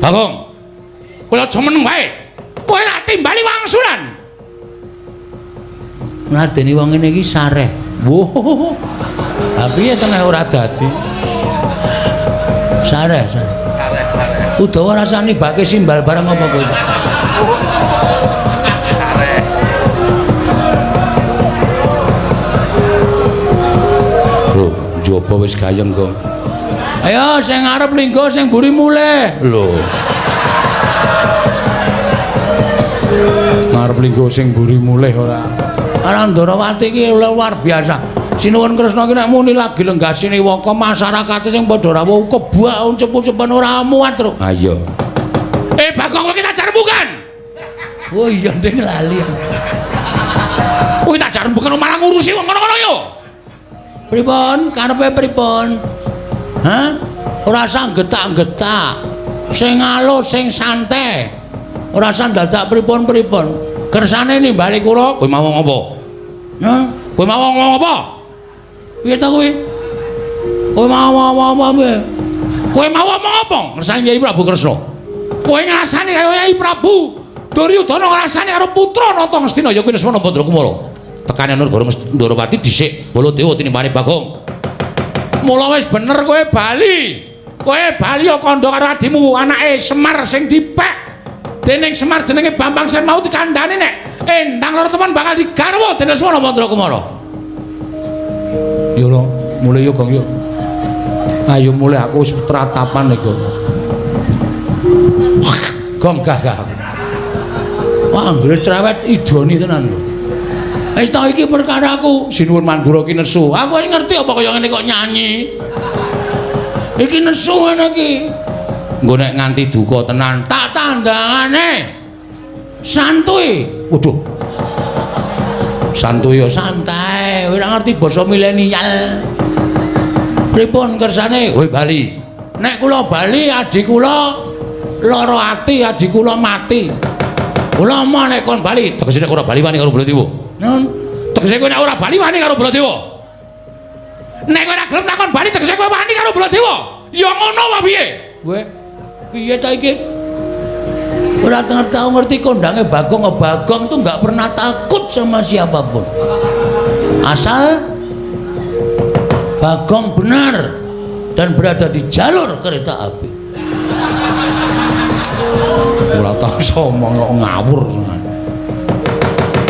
Bagong. Kowe aja meneng wae. Kowe tak timbali wangsulan. Ngladeni wong ngene iki sareh. Wuh. Ha piye to nek ora dadi? Sareh, sareh. Sareh, sareh. Udawa rasane bake simbal barang apa kowe? Sareh. Lho, njaba wis gayeng, Gong. Ayo sing ngarep linggo sing mburi mulih. Lho. Ngarep linggo sing mburi mulih ora. Ora Ndarawati iki luar biasa. Sinuwun Kresna iki nek muni lagi lenggah siniwaka masyarakate sing padha rawuh kebak uncep-uncepan ora muat, Truk. Ha iya. Eh, Bagong kowe kita jarembukan. Oh iya nding lali. Kowe tak jarembukan malah ngurusi wong ngono-ngono yo. Pripun? Karepe pripun? Hah? Ora usah getak-getak. Sing alus, sing santai. Ora usah dadak pripun-pripun. Kersane nimbali kula. Kowe mau ngomong apa? Hah? Kowe mau ngomong apa? Piye ta kowe? Kowe mau ngomong apa piye? Kowe mau ngomong apa? Ngersane Kyai Prabu Kresna. Kowe ngrasani kaya Kyai Prabu Duryudana ngrasani karo putra Nata Ngastina ya kuwi Lesmana Bandrakumara. Tekane negara Ndorowati dhisik Baladewa tinimbane Bagong. Mula wis bener kowe bali. Kowe bali ya kandha karo adimu anake Semar sing dipek. Dening Semar jenenge Bambang Sen mau dikandhani nek endang loro temen bakal digarwa dening Lesmana Bandrakumara. Yo lho, mulih yo Gong yo. Ayo mulih aku wis tratapan iku. Gong gah gah. Wah, anggere cerewet idoni tenan lho. Wis ta iki perkaraku. Sinuwun Mandura ki nesu. Aku wis ngerti apa kaya ngene kok nyanyi. Iki nesu ngene iki. Engko nek nganti duka tenan, Tak tandangane. Santuy. Waduh. Santuy yo Santai, ora ngerti basa milenial. Pripun kersane? Kowe bali. Nek kula bali adi kula lara ati, adi kula mati. Kula moh nek kon bali. Tegese nek ora bali wani karo Baladewa. Nun, Tegese kowe nek ora bali wani karo Baladewa. Nek kowe ora gelem takon bali tegese kowe wani karo Baladewa. Ya ngono wae piye? Kowe piye ta iki? Ora tau ngerti kondange Bagong. Bagong tuh nggak pernah takut sama siapapun. Asal Bagong benar dan berada di jalur kereta api. Ora tau somong kok ngawur.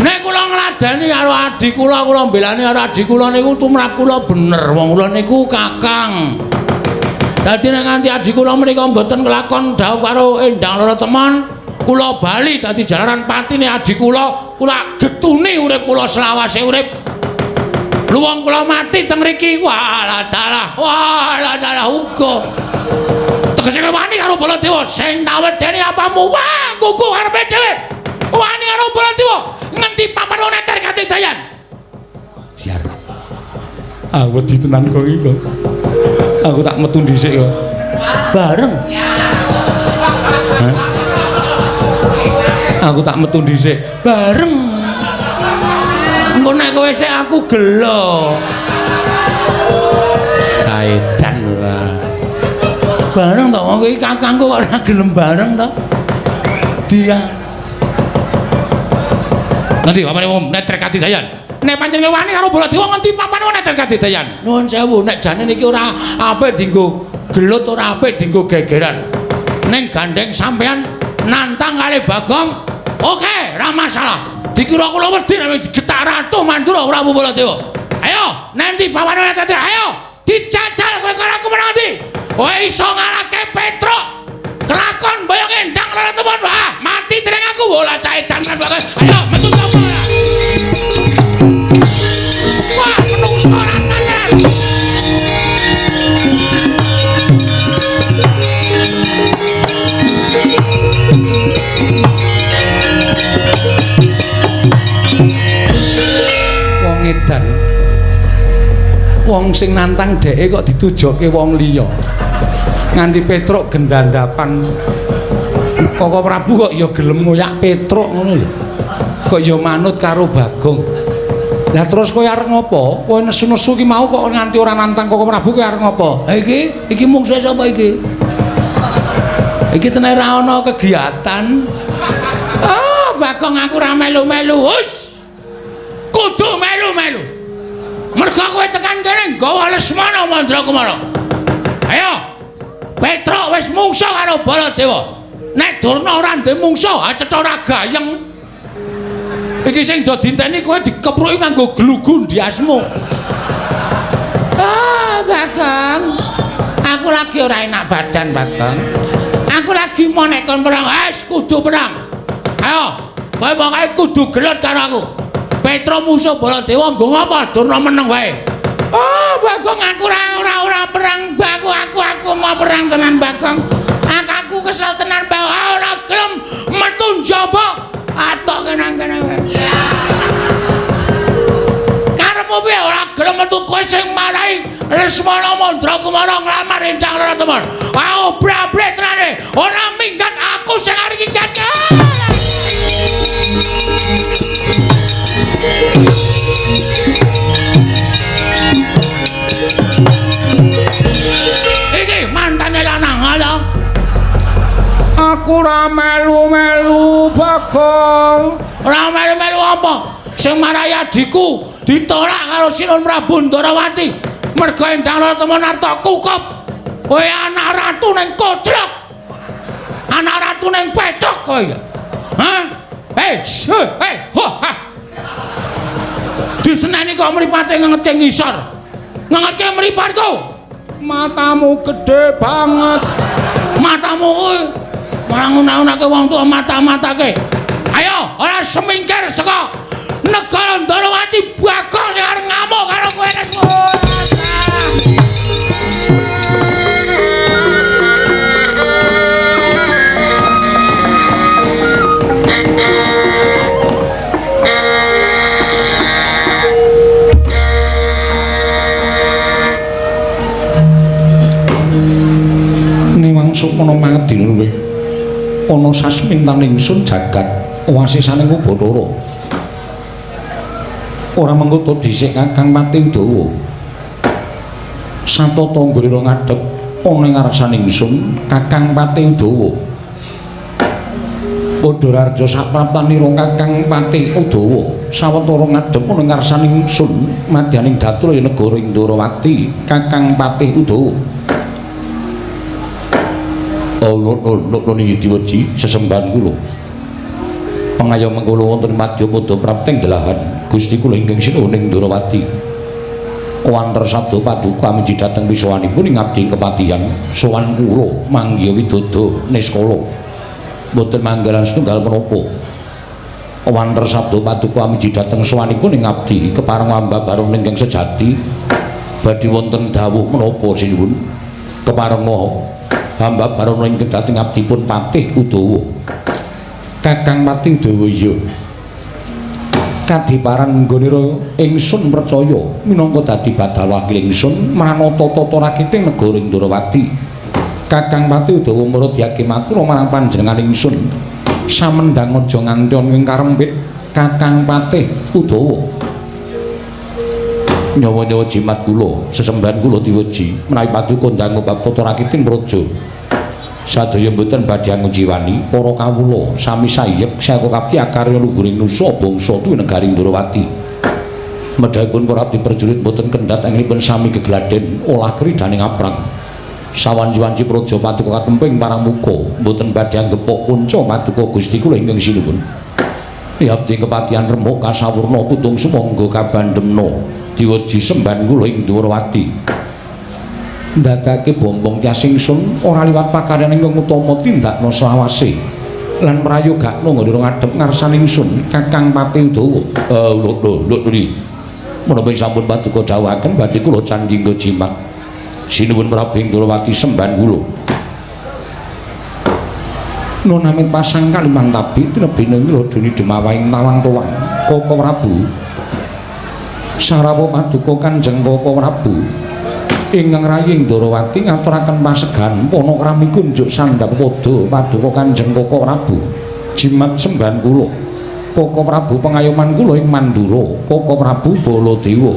Nek kula ngladeni karo adi kula, kula mbelani karo adi kula niku tumrap kula bener. Wong kula niku kakang. Dadi nek nganti adi kula menika mboten kelakon dhawuh karo Endang Loro Temon, kula bali dadi jalaran patine adi kula, kula getuni urip kula selawase urip. Luwung kula mati teng mriki, walah dalah, walah dalah uga. Tegese kowe wani karo Baladewa sing tawedeni apamu? Wah, kuku karepe dhewe. Wani karo Baladewa ngendi papan wong neter katidayan. Diar. Ah, wedi tenan kok iki kok. Aku tak metu dhisik kok. Bareng. Hah? Aku tak metu dhisik. Bareng. Engko nek kowe sik aku gelo. Saedan ora. Bareng to wong iki kakangku kok ora gelem bareng to. Dia. Ngendi papane wong neter katidayan? Nek pancen kowe wani karo Baladewa ngendi papane wong neter katidayan? Nuwun sewu nek jane niki ora apik dienggo gelut, ora apik dienggo gegeran. Ning gandeng sampean nantang kali Bagong, oke, ora masalah. Dikira kula wedi nek digetak Ratu Mandura Prabu Baladewa. Ayo, nanti pawane neter, ayo dijajal kowe karo aku menang ndi? Kowe iso ngalahke Petruk. Kelakon boyong endang loro temon. Wah, mati dereng aku bola caedan lan bagus. Ayo metu sapa? Wah, menungso ora tenan. Wong edan. Wong sing nantang dheke kok ditujoke wong liya. Nganti Petruk gendandapan. Koko Prabu kok ya gelem ngoyak Petruk ngono lho. Kok ya manut karo Bagong. Lah terus kowe arep ngopo? Kowe nesu-nesu ki mau kok nganti ora nantang Koko Prabu kowe arep ngopo? Ha iki, iki mungsuhe sapa iki? Iki tenan ora ana kegiatan. Ah, Bagong aku ora melu-melu. Hus. Kudu melu-melu. Mergo kowe tekan kene nggawa Lesmana Mandrakumara. Ayo. Petruk wis mungsuh karo Baladewa. Nek Durna ora ndek mungsuh, ha cetha ora gayeng. Iki sing do dinteni kowe dikepruki nganggo glugu ndiasmu. Ah, Bagong. Aku lagi ora enak badan, Bagong. Aku lagi mau nek kon perang, wis kudu perang. Ayo, kowe pokoke kudu gelut karo aku. Petro musuh Baladewa nggo ngapa Durna meneng wae. Oh, Bagong aku ora perang, aku aku mau perang tenan, Bagong. Aku kesel tenan, Bagong. Ora gelem metu njaba. Atok kenang-kenang. Karepmu piye ora gelem metu kowe sing marai Lesmana Mandrakumara nglamar Endang Rara Temon. Aku brabre tenane, ora minggat aku sing arep minggat. Iki mantane lanang ala. Aku ora melu-melu, Bagong. Ora melu-melu apa? Sing marai adhiku ditolak karo Sinuwun Prabu Ndarawati. Mergo Endang Rara Temon arep kukup. Kowe anak ratu ning koclok. Anak ratu ning pethok kowe. Hah? Eh, eh, ho ha. Diseneni kok mripate ngengetke ngisor. Ngengetke mripatku. Matamu gede banget. Matamu kuwi malah ngunah-unahke wong tuwa mata-matake. Ayo, ora semingkir saka negara Ndarawati. Bagong sing arep ngamuk karo kowe Lesmana. Niwang sukmana mangadina luwih ana sasmintan ingsun jagat wasisaning Ubathara. Ora mengko dhisik Kakang Pati Udawa. Satata nggolira ngadhep ana ing ngarsan ingsun Kakang Pati Udawa. Padha raja sapraptanira Kakang Pati Udawa sawetara ngadhep ana ing ngarsan ingsun madyaning datul negara Indrawati Kakang Pati Udawa. Lho niki diweji sesembahan kula. Pengayom kula wonten madyapada prapting delahan Gusti kula ingkang sinuwun ing Ndrawati. Wanter sabda paduka amiji dhateng wisawanipun ing abdi kepatihan sowan kula manggiya widodo niskala. Mboten manggalan setunggal menapa. Wanter sabda paduka amiji dhateng sowanipun ing abdi kepareng ambabarung ingkang sejati badhe wonten dawuh menapa sinuwun. Kepareng hamba barono ingkang dhateng abdipun Patih Udawa. Kakang Pati Udawa iya. Kadiparan nggonira ingsun percaya minangka dadi badal wakil ingsun manata tata rakiting negara Indrawati. Kakang Pati Udawa murudyake matur marang panjenengan ingsun. Samendhang aja nganti ana ing karempit Kakang Patih Udawa. Nyawa-nyawa jimat kula, sesembahan kula diweji menawi paduka ndang bab tata rakiting praja. Sadaya mboten badhe angujiwani para kawula sami sayek saka kapti akarya luhuring nusa bangsa tuwi negari Ndrawati. Medhahipun para abdi prajurit mboten kendhat anggenipun sami gegladen olah kridaning aprang. Sawanci-wanci praja paduka katemping parang muka mboten badhe anggepok punca paduka Gusti kula ingkang sinuwun. Abdi kepatihan remuk kasawurna putung sumangga kabandemna diweji sembahan kula ing Ndrawati. Ndadake bombong tias ingsun ora liwat pakaryan ingkang utama tindakna selawase lan prayogakna nggone ngadhep ngarsan ingsun Kakang Pati Udawa. Lho lho lho menapa sampun paduka dawuhaken badhe kula candhi nggo jimat. Sinuwun Prabu Ndrawati sembahan kula. Nun amit pasang kalimang tabi tinebina wiladuni demawahing tawang tuwang Koko Prabu. Sarawuh paduka Kanjeng Koko Prabu ingkang rayi Ndrawati ngaturaken pasegan panakrami kunjuk sandhap pada paduka Kanjeng Koko Prabu. Jimat sembahan kula Koko Prabu pengayoman kula ing Mandura Koko Prabu Baladewa.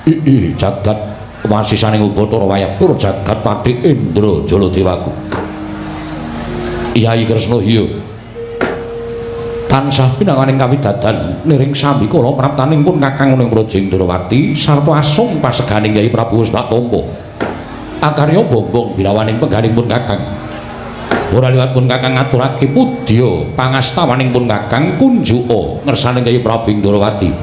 I jagat wasisaning Ubathara wayah pura jagat Patih Indra Jaladewaku. Yai Kresna iya. Tansah pinanganing kawidadan niring sami kula praptaning pun Kakang ning Praja Indrawati sarta asung paseganing Yai Prabu wis tak tampa. Akarya bombong bilawaning pengganing pun Kakang. Ora liwat pun Kakang ngaturake pudya pangastawaning pun Kakang kunjuka ngersaning Yai Prabu Indrawati.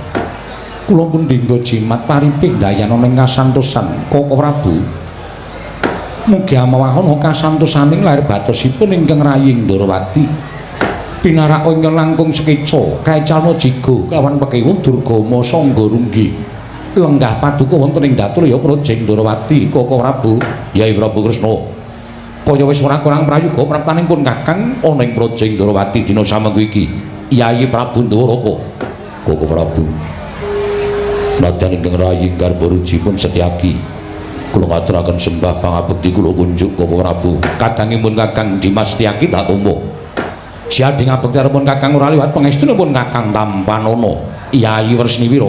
Kula pun dinggo jimat paripih dayana ning kasantosan Koko Prabu. Mugi amawahana kasantosaning lahir batosipun ingkang rayi Indrawati. Pinarak ingkang langkung sekeca kaecalna jigo kelawan pekewuh Durgama Sangga Runggi. Lenggah paduka wonten ing Daturya Praja Indrawati Koko Prabu Yai Prabu Kresna. Kaya wis ora kurang prayoga praptaning pun Kakang ana ing Praja Indrawati dina samengko iki. Yai Prabu Ndoraka. Koko Prabu. Nadyan ingkang rayi garba pun Setyaki. Kula ngaturaken sembah pangabekti kula kunjuk Koko Prabu. Kadangipun Kakang Dimas Setyaki tak tampa. Siading ngabekti pun Kakang ora liwat pangestunipun Kakang tampanana. Yai Wresniwira.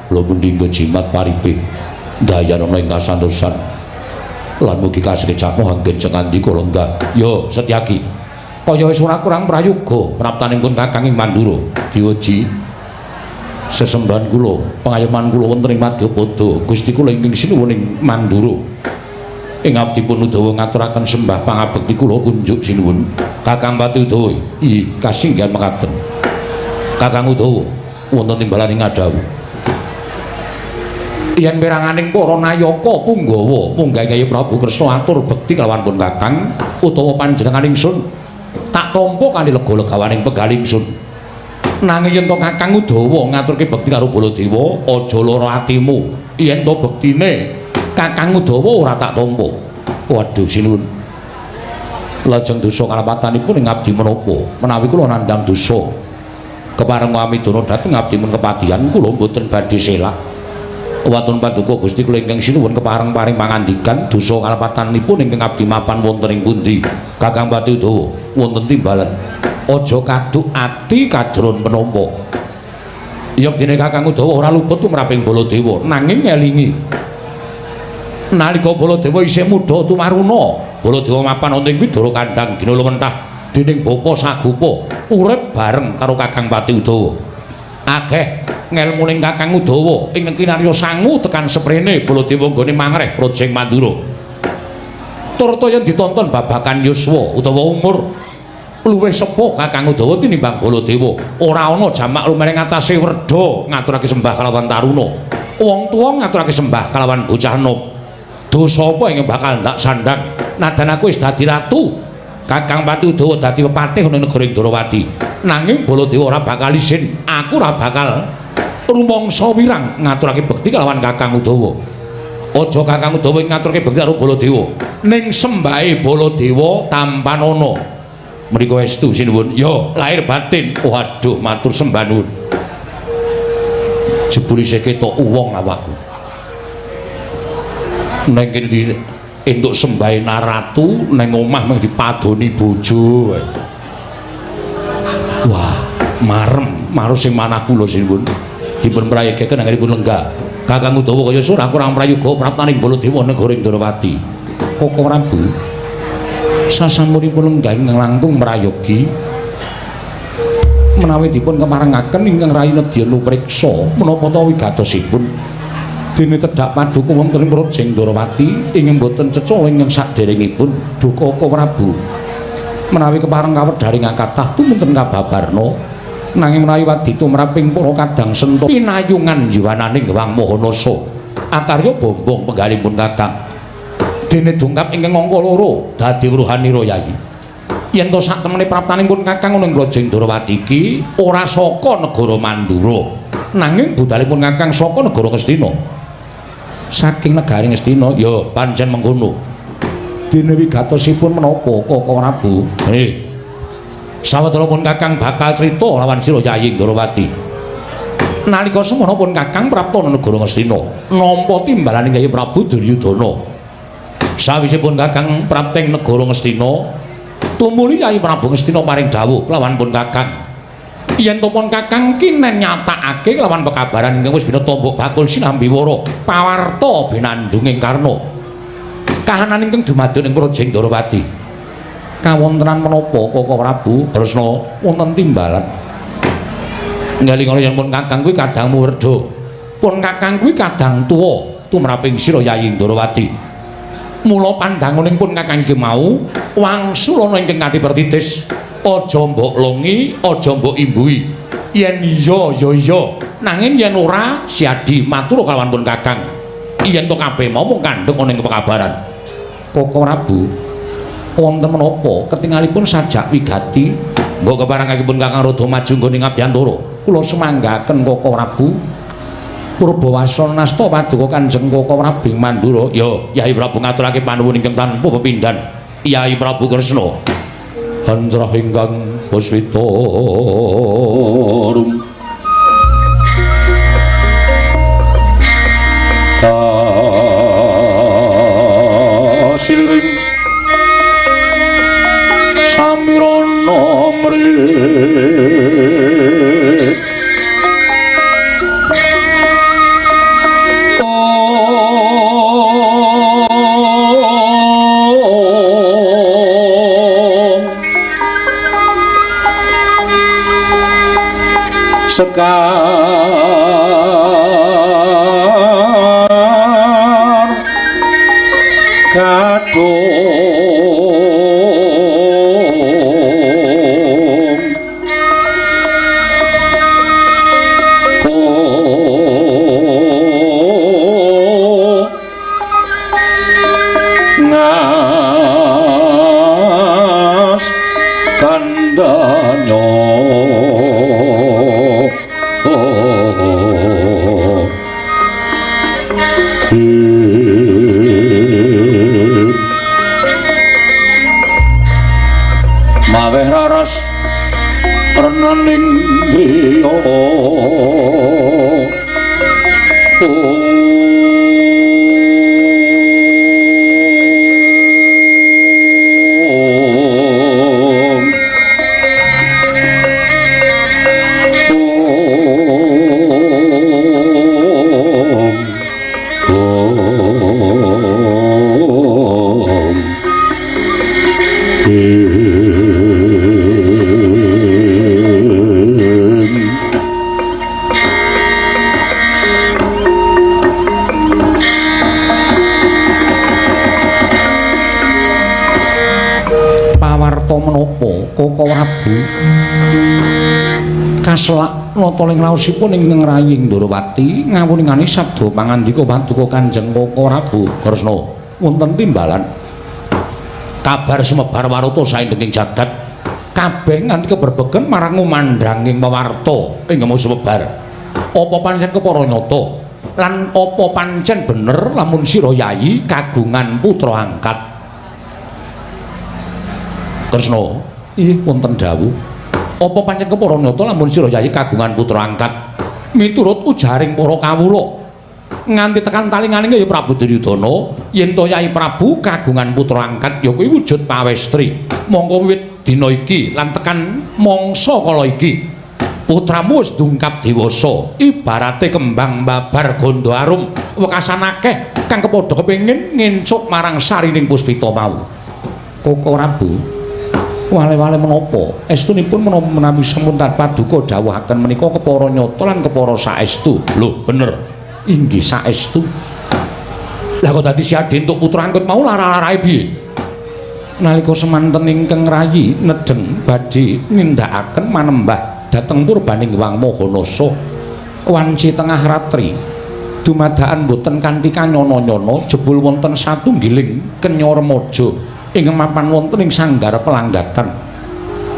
Kula mundhingga jimat paripih dayanana ing kasantosan. Lan mugi kasekecakna anggen cengandika lenggah. Yo Setyaki. Kaya wis ora kurang prayoga praptaning pun Kakang ing Mandura. Diweji sesembahan kula, pangayoman kula wonten ing Madyapada. Gusti kula ingkang sinuwun ing Mandura. Ing abdi pun Udawa ngaturaken sembah pangabekti kula kunjuk sinuwun. Kakang Pati Udawa, i kasinggihan mekaten. Kakang Udawa wonten timbalane ngadhawuh. Yen peranganing para nayaka punggawa munggah Kyai Prabu Kresna atur bekti kelawan pun Kakang utawa panjenengan ingsun tak tampa kanthi lega-legawaning penggal ingsun. Nanging yen to Kakang Udawa ngaturke bekti karo Baladewa, aja lara atimu. Yen to bektine Kakang Udawa ora tak tampa. Waduh sinuwun. Lajeng dosa kalepatanipun ing abdi menapa? Menawi kula nandhang dosa kepareng amidana dhateng abdi mun kepadihan kula mboten badhe selak. Waton paduka Gusti kula ingkang sinuwun kepareng paring pangandikan dosa kalepatanipun ingkang abdi mapan wonten ing pundi? Kakang Pati Udawa wonten timbalan. Aja kaduk ati kajron penampa. Yen dene Kakang Udawa ora luput tumraping Baladewa, nanging ngelingi nalika Baladewa isih mudha tumaruna, Baladewa mapan wonten ing Widara Kandhang gina lumentah dening Bapa Sagupa, urip bareng karo Kakang Pati Udawa. Akeh ngelmuning Kakang Udawa ingkang kinarya sangu tekan seprene Baladewa nggone mangreh Praja ing Mandura. Turta yen ditonton babakan yuswa utawa umur luwih sepuh Kakang Udawa tinimbang Baladewa. Ora ana jamak lumereng atase werda ngaturake sembah kalawan taruna. Wong tuwa ngaturake sembah kalawan bocah enom. Dosa apa ingkang bakal ndak sandhang? Nadan aku wis dadi ratu. Kakang Pati Udawa dadi pepatih ana negara Indrawati. Nanging Baladewa ora bakal isin. Aku ora bakal rumangsa wirang ngaturake bekti kalawan Kakang Udawa. Aja Kakang Udawa ngaturake bekti karo Baladewa. Ning sembahe Baladewa tampanana. Mriku estu sinuwun. Yo, lahir batin. Waduh, matur sembah nuwun. Jebul isih ketok wong awakku. Neng kene entuk sembahe naratu, neng omah mung dipadoni bojo. Wah, marem, marus sing manah kula sinuwun. Dipun prayogaken anggenipun lenggah. Kakang Udawa kaya ora kurang prayoga praptaning Baladewa negara Indrawati. Koko Prabu sasampunipun lenggah ingkang langkung prayogi menawi dipun kemarengaken ingkang rayi nedya nupriksa menapa ta wigatosipun dene tedhak paduka wonten ing Praja Indrawati ingkang boten ceca ingkang saderengipun duka Koko Prabu menawi kepareng kawedharing kathah tumunten kababarna nanging menawi wadi tumraping para kadang senta pinayungan jiwananing Hyang Mahanasa akarya bombong penggalipun Kakang dene dongkap ingkang angka loro dadi weruhanira Yayi yen to sak temene praptaning pun Kakang ana ing Praja Indrawati iki ora saka negara Mandura nanging budalipun Kakang saka negara Ngastina. Saking negari Ngastina ya pancen mengkono. Dene wigatosipun menapa Koko Prabu? Sawetara pun Kakang bakal crita lawan sira Yayi Indrawati. Nalika semono pun Kakang prapta negara Ngastina nampa timbalaning Yayi Prabu Duryudana. Sawisipun Kakang prapteng negara Ngastina, tumuli Yayi Prabu Ngastina paring dawuh kelawan pun Kakang. Yen to pun Kakang kinen nyatakake kelawan pekabaran ingkang wis bina tombok bakul sinambi wara pawarta binandunging karna. Kahanan ingkang dumadon ing Praja Indrawati. Kawontenan menapa Koko Prabu Kresna wonten timbalan? Ngelingono yen pun kakang kuwi kadang muwerda. Pun kakang kuwi kadang tuwa tumraping sira Yayi Ndorowati. Mula pandanguning pun kakang iki mau wangsulana ingkang kanthi pertitis. Aja mbok longi, aja mbok imbuhi. Yen iya ya iya, nanging yen ora siadi matur kalawan pun kakang. Yen to kabeh mau mung kandhek ana ing pekabaran. Koko Prabu, wonten menapa ketingalipun sajak wigati? Mbok keparengake pun kakang rada maju nggone ngabiyantara. Kula semanggaken Koko Prabu. Purbawasana nasta paduka Kanjeng Koko Prabu ing Mandura. Ya, Yayi Prabu ngaturake panuwun ingkang tanpa pepindhan. Yayi Prabu Kresna. Hanjrah ingkang puswita rum kasiliring samirana mrih sekar kadung ko ngas kandhanyo. Maweh raras renaning driya. Pawarta menapa Koko Prabu kaselak nata ing raosipun ingkang rayi Ndorowati ngawuningani sabda pangandika paduka Kanjeng Koko Prabu Kresna wonten timbalan. Kabar sumebar warta saindenging jagat kabeh nganti keberbegen marang ngumandhanging pewarta ing sumebar. Apa pancen kepara nyata lan apa pancen bener lamun sira Yayi kagungan putra angkat? Kresna, ih wonten dawuh. Apa pancen kepara nyata lamun sira Yayi kagungan putra angkat? Miturut ujaring para kawula nganti tekan talinganing ya Prabu Duryudana yen to Yayi Prabu kagungan putra angkat ya kuwi wujud pawestri. Mongko wiwit dina iki lan tekan mangsa kala iki putramu wis dungkap dewasa ibarate kembang babar gandha arum wekasan akeh kang kepadha kepengin ngencuk marang sarining puspita mau. Koko Prabu, wale-wale menapa estunipun menawi sampun paduka dawuhaken menika kepara nyata lan kepara saestu. Lho bener, inggih saestu. Lah kok dadi siadi entuk putra angkat mau lara-larae piye? Nalika semanten ingkang rayi nedheng badhe nindakaken manembah dhateng purbaning Hyang Mahanasa wanci tengah ratri dumadakan boten kanthi kanyana-nyana jebul wonten satunggiling kenya remaja ingkang mapan wonten ing sanggar pelanggatan.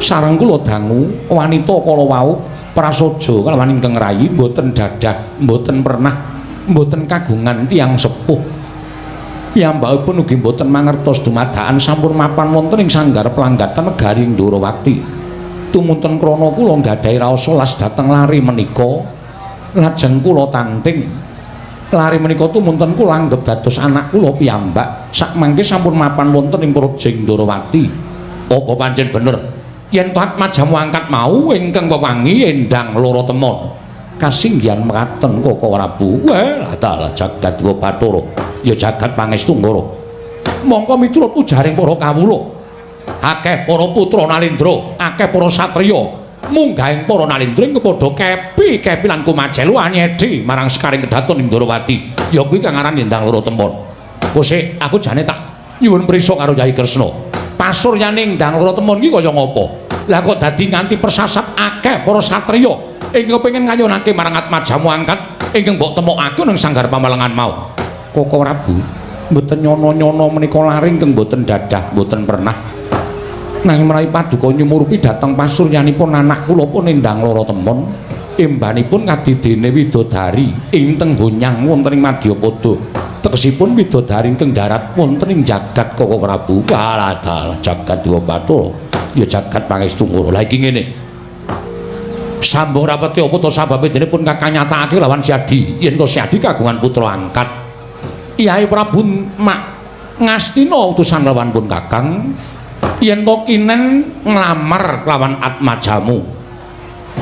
Sareng kula dangu wanita kala wau prasaja kalawan ingkang rayi boten dadah, boten pernah, boten kagungan tiyang sepuh. Piyambakipun ugi boten mangertos dumadakan sampun mapan wonten ing sanggar pelanggatan negari Ndorowati. Tumunten krana kula nggadahi raos welas dhateng lari menika, lajeng kula tanting. Lari menika tumunten kula anggep dados anak kula piyambak. Sakmangke sampun mapan wonten ing Praja Ndorowati. Apa pancen bener yen atmajamu angkat mau ingkang wewangi endang loro temon? Kasinggihan mekaten Koko Prabu. Weh, lah dalah jagat dewa bathara, ya jagat pangestu ngoro. Mongko miturut ujaring para kawula, Akeh para putra Nalendra, akeh para satriya munggahing para Nalendra ing padha kepi-kepi lan kumajelu anyedi marang sekaring kedaton ing Ndorowati. Ya kuwi kang aran Endang Loro Temon. Kosek aku jane tak nyuwun prisa karo Yai Kresna. Pasuryane Endang Loro Temon iki kaya ngapa? Lah kok dadi nganti persasat akeh para satriya ingkang kepengin ngayunake marang atmajamu angkat ingkang mbok temokake ning sanggar pamalengan mau. Koko Prabu, mboten nyono-nyono menika lare ingkang mboten dadah, mboten pernah. Nanging menawi paduka nyumurupi dhateng pasuryanipun anak kula pun Endang Loro Temon, embanipun kadidene widodari ing teng gonyang wonten ing Madyapada. Tegesipun widodari ingkang darat wonten ing jagat Koko Prabu. Walah dalah jagat Dewa Bathara. Ya jagat pangestu ngoro. Lah iki ngene. Sambung rapete apa to sababe dene pun kakang nyatakake lawan Siadi yen to Siadi kagungan putra angkat. Yai Prabu mak ngastina utusan lawan pun kakang yen to kinen nglamar lawan atmajamu.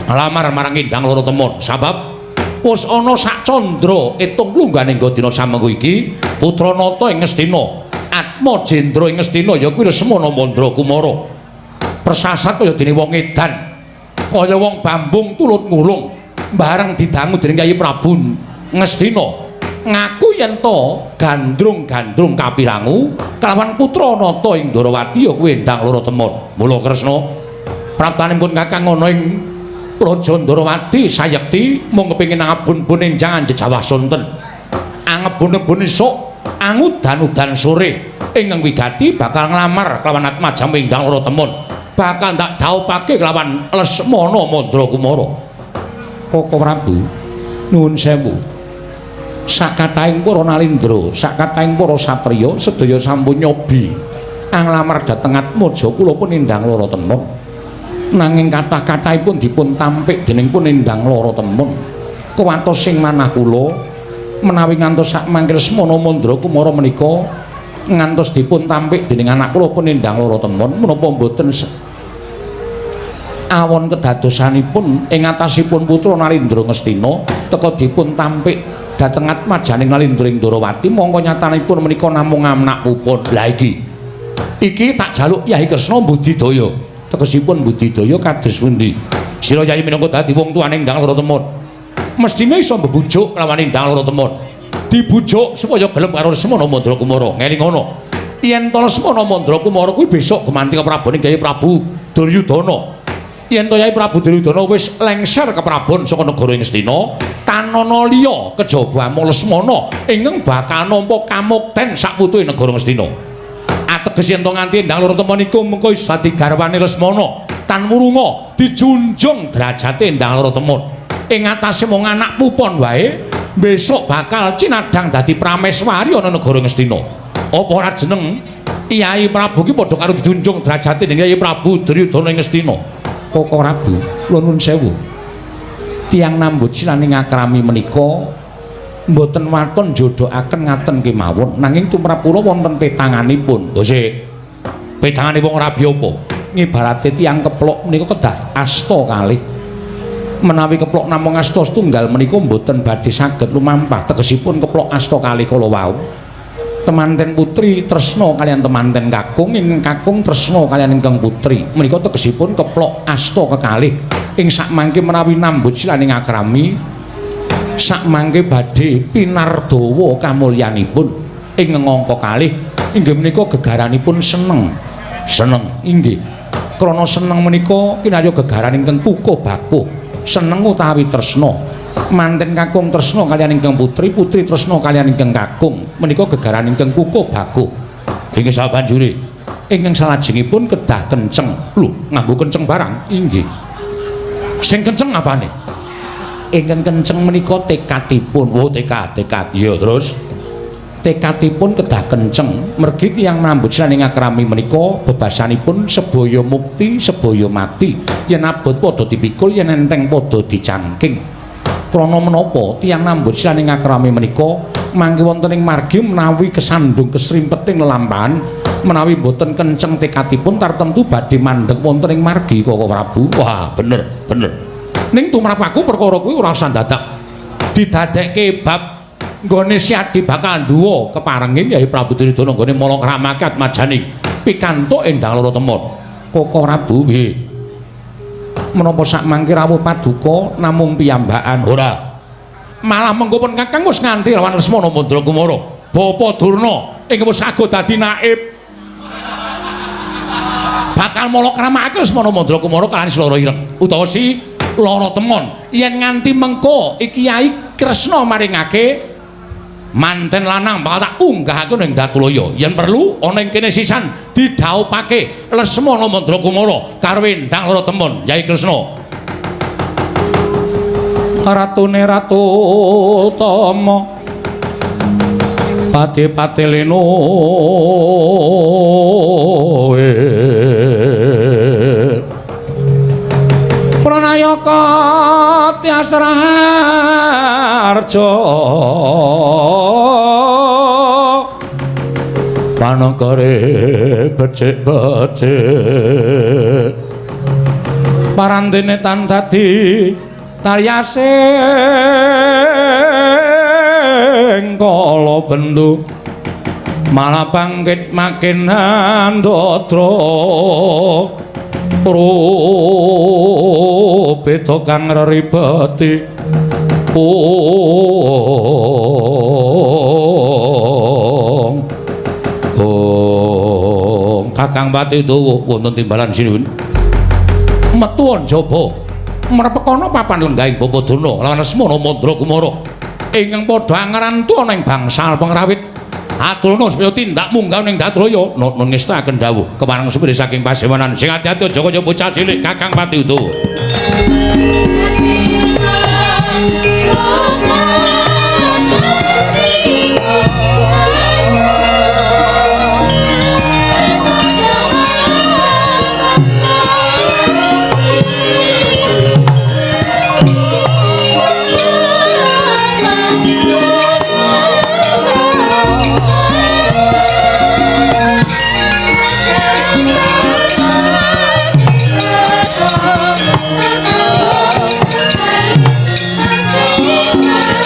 Nglamar marang Endang Loro Temon sabab wis ana sak candra etung lungganing dina samengko iki putra nata ing Ngastina, Atma Jendra ing Ngastina ya kuwi Lesmana Mandra Kumara. Persasat kaya dene wong edan, kaya wong bambung tulut ngulung, bareng didangu dening Kyai Prabu Ngastina ngaku yen to gandrung-gandrung kapirangu kelawan putra nata ing Ndorowati ya kuwi Endang Loro Temon. Mula Kresna praptanipun kakang ana ing Praja Ndorowati sayekti mung kepengin angabun-bun enjang anjejawah sonten. Angebun-ebun esuk angudan-udan sore ingkang wigati bakal nglamar kelawan atmajamu Endang Loro Temon. Bakal tak dhaupake kelawan Lesmana Mandra Kumara. Koko Prabu, nuwun sewu. Sakatahing para Nalendra, sakatahing para satriya sedaya sampun nyobi anglamar dhateng atmaja kula pun Endang Loro Temon. Nanging kathah-kathahipun dipun tampik dening pun Endang Loro Temon. Kuwatos sing manah kula menawi ngantos sak mangke Lesmana Mandra Kumara menika ngantos dipun tampik dening anak kula pun Endang Loro Temon menapa mboten awon kedadosanipun ing atasipun putra Nalendra Ngastina teka dipun tampik dhateng atmajaning Nalendra ing Ndorowati mongko nyatanipun menika namung anak pupun. Lah iki iki tak jaluk Yai Kresna budidaya. Tegesipun budidaya kados pundi? Sira Yai minangka dadi wong tuane Endang Loro Temon mestine iso mbebujuk lawan Endang Loro Temon. Dibujuk supaya gelem karo Lesmana Mandra Kumara. Ngelingono yen to Lesmana Mandra Kumara kuwi besok gumanti keprabone Kyai Prabu Duryudana. Yen to Kyai Prabu Duryudana wis lengser keprabon saka negara Ngastina, tanana liya kejaba amung Lesmana ingkang bakal nampa kamukten saputuhe negara Ngastina. Ateges yen to nganti Endang Loro Temon iku mengko iso dadi garwane Lesmana, tan wurunga dijunjung derajate Endang Loro Temon. Ing atase mung anak pupon wae besok bakal cinadhang dadi prameswari ana negara Ngastina. Apa ora jeneng Kyai Prabu ki padha karo dijunjung derajate dening Kyai Prabu Duryudana ing Ngastina. Koko Prabu, kula nuwun sewu. Tiyang nambut silaning akrami menika mboten waton jodohaken ngaten kemawon, nanging tumrap kula wonten petanganipun. Lho sik. Petangane wong rabi apa? Ngibarate tiyang keplok menika kedah asta kalih. Menawi keplok namung asta setunggal menika mboten badhe saged lumampah. Tegesipun keplok asta kalih kala wau. Temanten putri tresna kaliyan temanten kakung, ingkang kakung tresna kaliyan ingkang putri. Menika tegesipun keplok asta kekalih. Ing sakmangke menawi nambut silaning akrami sakmangke badhe pinardawa kamulyanipun ing angka kalih inggih menika gegaranipun seneng. Seneng inggih. Krana seneng menika kinarya gegaran ingkang kukuh bakuh. Seneng utawi tresna. Manten kakung tresna kaliyan ingkang putri, putri tresna kaliyan ingkang kakung. Menika gegaran ingkang kukuh bakuh. Inggih sabanjure ingkang salajengipun kedah kenceng. Lho, nganggo kenceng barang? Inggih. Sing kenceng apane? Ingkang kenceng menika tekadipun. Oh, tekad, tekad. Iya, terus tekadipun kedah kenceng. Mergi tiyang nambut silaning akrami menika bebasanipun sebaya mukti, sebaya mati. Yen abot padha dipikul, yen enteng padha dicangking. Krana menapa tiyang nambut silaning akrami menika mangke wonten ing margi menawi kesandung kesrimpeting lelampahan menawi boten kenceng tekadipun tartemtu badhe mandheg wonten ing margi Koko Prabu. Wah, bener, bener. Ning tumrap aku perkara kuwi ora usah dadak didadekke bab nggone Siadi bakal nduwa keparengin Yai Prabu Duryudana nggone mala kramake atmajaning Pikantuk Endang Loro Temon. Koko Prabu nggih. Menapa sak mangke rawuh paduka namung piyambakan? Ora. Malah mengko pun Kakang wis nganti lawan Lesmana Mandra Kumara. Bapa Durna ingkang wis sago dadi naib. Bakal mala kramakake Lesmana Mandra Kumara kaliyan Si Loro Ireng utawa Si Loro Temon. Yen nganti mengko iki Kyai Kresna maringake manten lanang bakal tak unggahake ning Datulaya. Yen perlu ana ing kene sisan didhaupake Lesmana Mandra Kumara karo Endang Loro Temon Kyai Kresna. Ratune Ratu Tama pati-pati leno Pranayaka Tyas Raharja panengkare becik-becik parandene tan dadi taryasing kala bendu malah bangkit makin andadra beda kang reribeti ong ong Kakang Pati Dawa wonten timbalan sinuwun metu njaba mrepekana papan lenggahing Bapa Durna lawan Lesmana Mandra Kumara ingkang padha angrantu ana ing bangsal pengrawit. Aturana supaya tindak munggah ning Datraya nun ngestakaken dawuh kepareng supri saking pasewanan sing ati-ati aja kaya bocah cilik Kakang Pati Udawa. Thank you.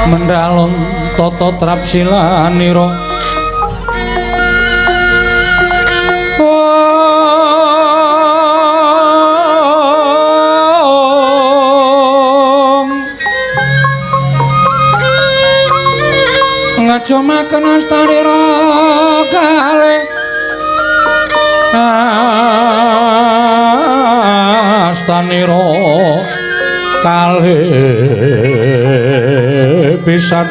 Mendalon tata trapsilanira. Ngajomaken astanira kalih astanira kalih pisan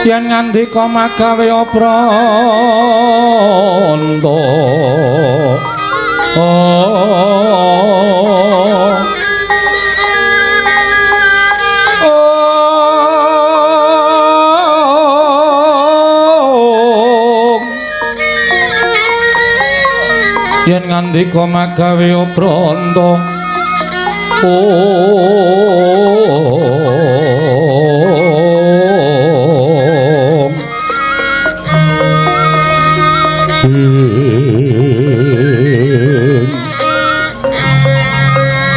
yen ngandika magawe apranta. Yen ngandika magawe apranta. Om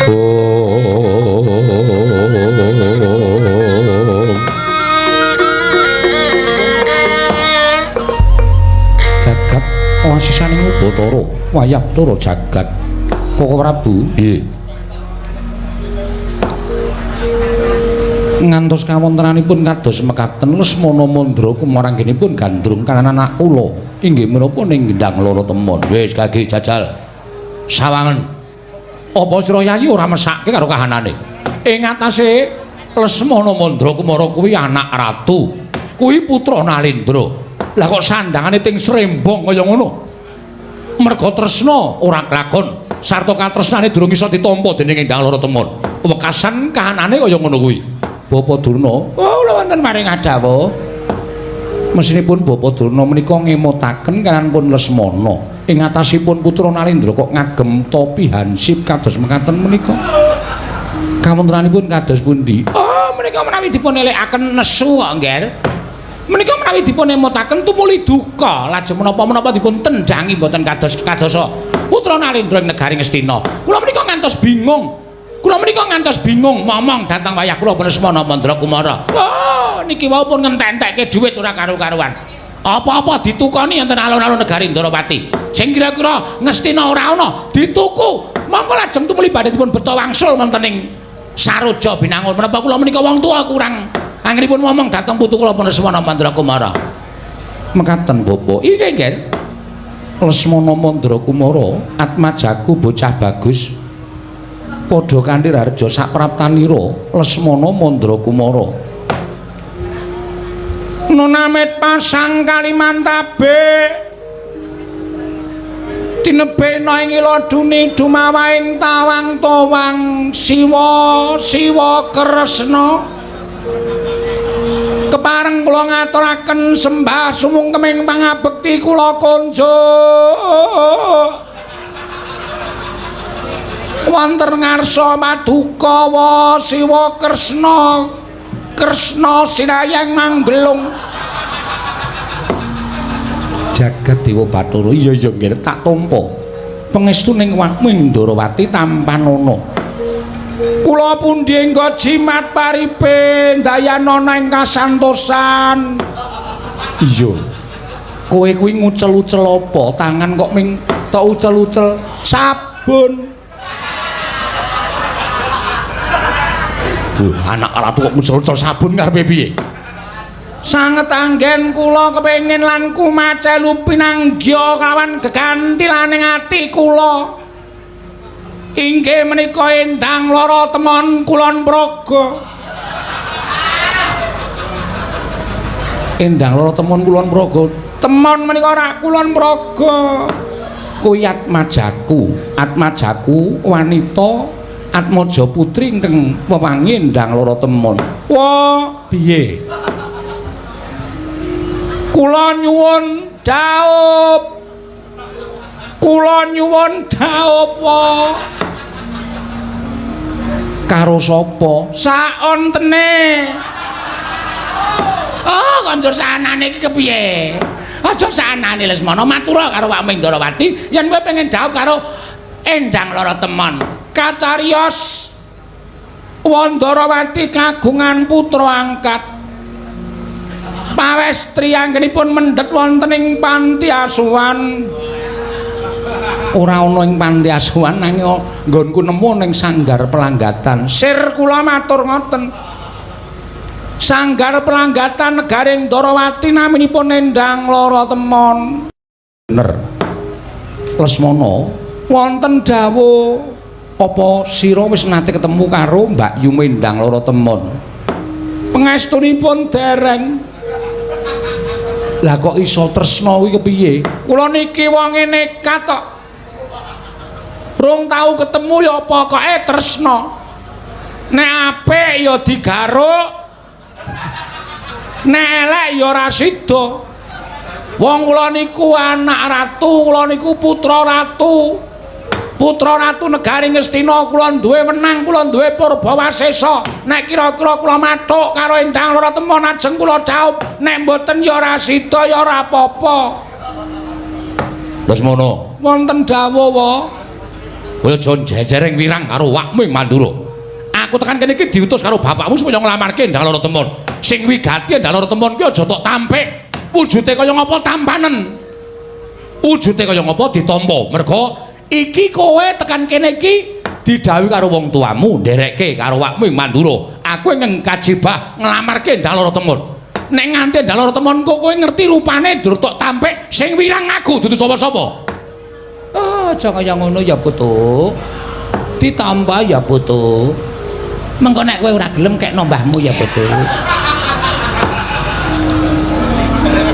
Om. Jagat wasisaning Ubatara wayah Bathara jagat. Koko Prabu, nggih. Ngantos kawontenanipun kados mekaten Lesmana Mandra kumoranggenipun gandrung kanan anak kula inggih menapa ning Gendang Loro Temon. Wis kage jajal sawangen. Apa sira yayi ora mesake karo kahanane? Ing atase Lesmana Mandra Kumara kuwi anak ratu, kuwi putra Nalendra. Lah kok sandangane ting srembong kaya ngono? Merga tresna ora klakon sarta katresnane durung iso ditampa dening Endang Loro Temon. Wekasan kahanane kaya ngono kuwi. Bapak Durna, oh kula wonten paring adawuh. Mesinipun Bapak Durna menika ngemutaken kananpun Lesmana. Ing atasipun putra Nalendra kok ngagem topi hansip kados mekaten menika. Kawontenanipun kados pundi? Oh, menika menawi dipun elekaken nesu kok, Ngger. Menika menawi dipun emutaken tumuli duka, lajeng menapa-menapa dipun tendhangi mboten kados kadosa putra Nalendra ing negari Ngastina. Kula menika ngantos bingung. Kula menika ngantos bingung momong dhateng wayah kula Lesmana Mandra Kumara. Oh, niki wau pun ngentek-entekke dhuwit ora karu-karuan. Apa-apa ditukoni enten alun-alun negari Ndorowati. Sing kira-kira Ngastina ora ana dituku. Mongko lajeng tumuli badhe dipun beto wangsul wonten ing Saroja Binangun. Menapa kula menika wong tuwa kurang anggenipun momong dhateng putu kula Lesmana Mandra Kumara. Mekaten Bapak. Inggih, nggih. Lesmana Mandra Kumara atmajaku bocah bagus. Padha kanthi raharja sapraptanira Lesmana Mandra Kumara. Nunamit pasang Kalimantabe tinebena ing iladuni dumawaing tawang towang siwa siwa kresna. Kepareng kula ngaturaken sembah sumungkeming pangabekti kula konjuk wonten ngarsa paduka wa Siwa Kresna Kresna sinayang manggelung. Jagat Dewa Bathara, iya iya nggih tak tampa pangestuning Wak Ndorowati tampanana. Kula pundi engga jimat paripe ndayanana ing kasantosan. Iya. Kowe kuwi ngucel-ucel apa? Tangan kok ming tok ucel-ucel sabun. Anak ratu kok ngucel-ucel sabun karepe piye? Sanget anggen kula kepengin lan kumacelu pinanggya kawan gegantilaning ati kula. Inggih menika Endang Lara Temon Kulon Progo. Endang Lara Temon Kulon Progo. Temon menika ora Kulon Progo. Kuwi atmajaku, atmajaku wanita Atmaja putri ingkang wewangi Endang Lara Temon. Wah, piye? Kula nyuwun dhaup. Kula nyuwun dhaup wa. Karo sapa? Saontene. Oh, konjur sanane iki kepiye? Aja sanane Lesmana, matura karo Wak Ndorowati yen kowe pengen dhaup karo Endang Lara Temon. Kacariyos Wandarawati kagungan putra angkat. Pawestri anggenipun mendhet wonten ing panti asuhan. Ora ana ing panti asuhan nanging nggonku nemu ning sanggar pelanggatan. Sir kula matur ngoten. Sanggar pelanggatan negaring Ndarawati naminipun Endang Lara Temon. Bener. Lesmana, wonten dawuh apa sira wis nate ketemu karo Mbak Yu Endang Lara Temon? Pangestunipun dereng. Lah kok iso tresna kuwi kepiye? Kula niki wonge nekat kok. Rung tau ketemu ya pokoke tresna. Nek apik ya digaruk, nek elek ya ora sida. Wong kula niku anak ratu, kula niku putra ratu. Putra ratu negari Ngastina, kula duwe wenang, kula duwe purbawasesa. Nek kira-kira kula mathuk karo Endang Lara Temon ajeng kula dhaup, nek mboten ya ora sida ya ora apa-apa. Lesmana, wonten dawuh wa. Kowe aja jejereng wirang karo wakmu ing Mandura. Aku tekan kene iki diutus karo bapakmu supaya nglamarke Endang Lara Temon. Sing wigati Endang Lara Temon ki aja tok tampik. Wujude kaya ngapa tampanen. Wujude kaya ngapa ditampa. Merga iki kowe tekan kene iki didhawuhi karo wong tuamu, nderekke karo wakmu ing Mandura. Aku ing kajibah nglamarke Endang Lara Temon. Nek nganti Endang Lara Temon kok kowe ngerti rupane dur tok tampik, sing wirang aku dudu sapa-sapa. Oh, aja kaya ngono ya, Putu. Ditampa ya, Putu. Mengko nek kowe ora gelem kekno mbahmu ya, Putu.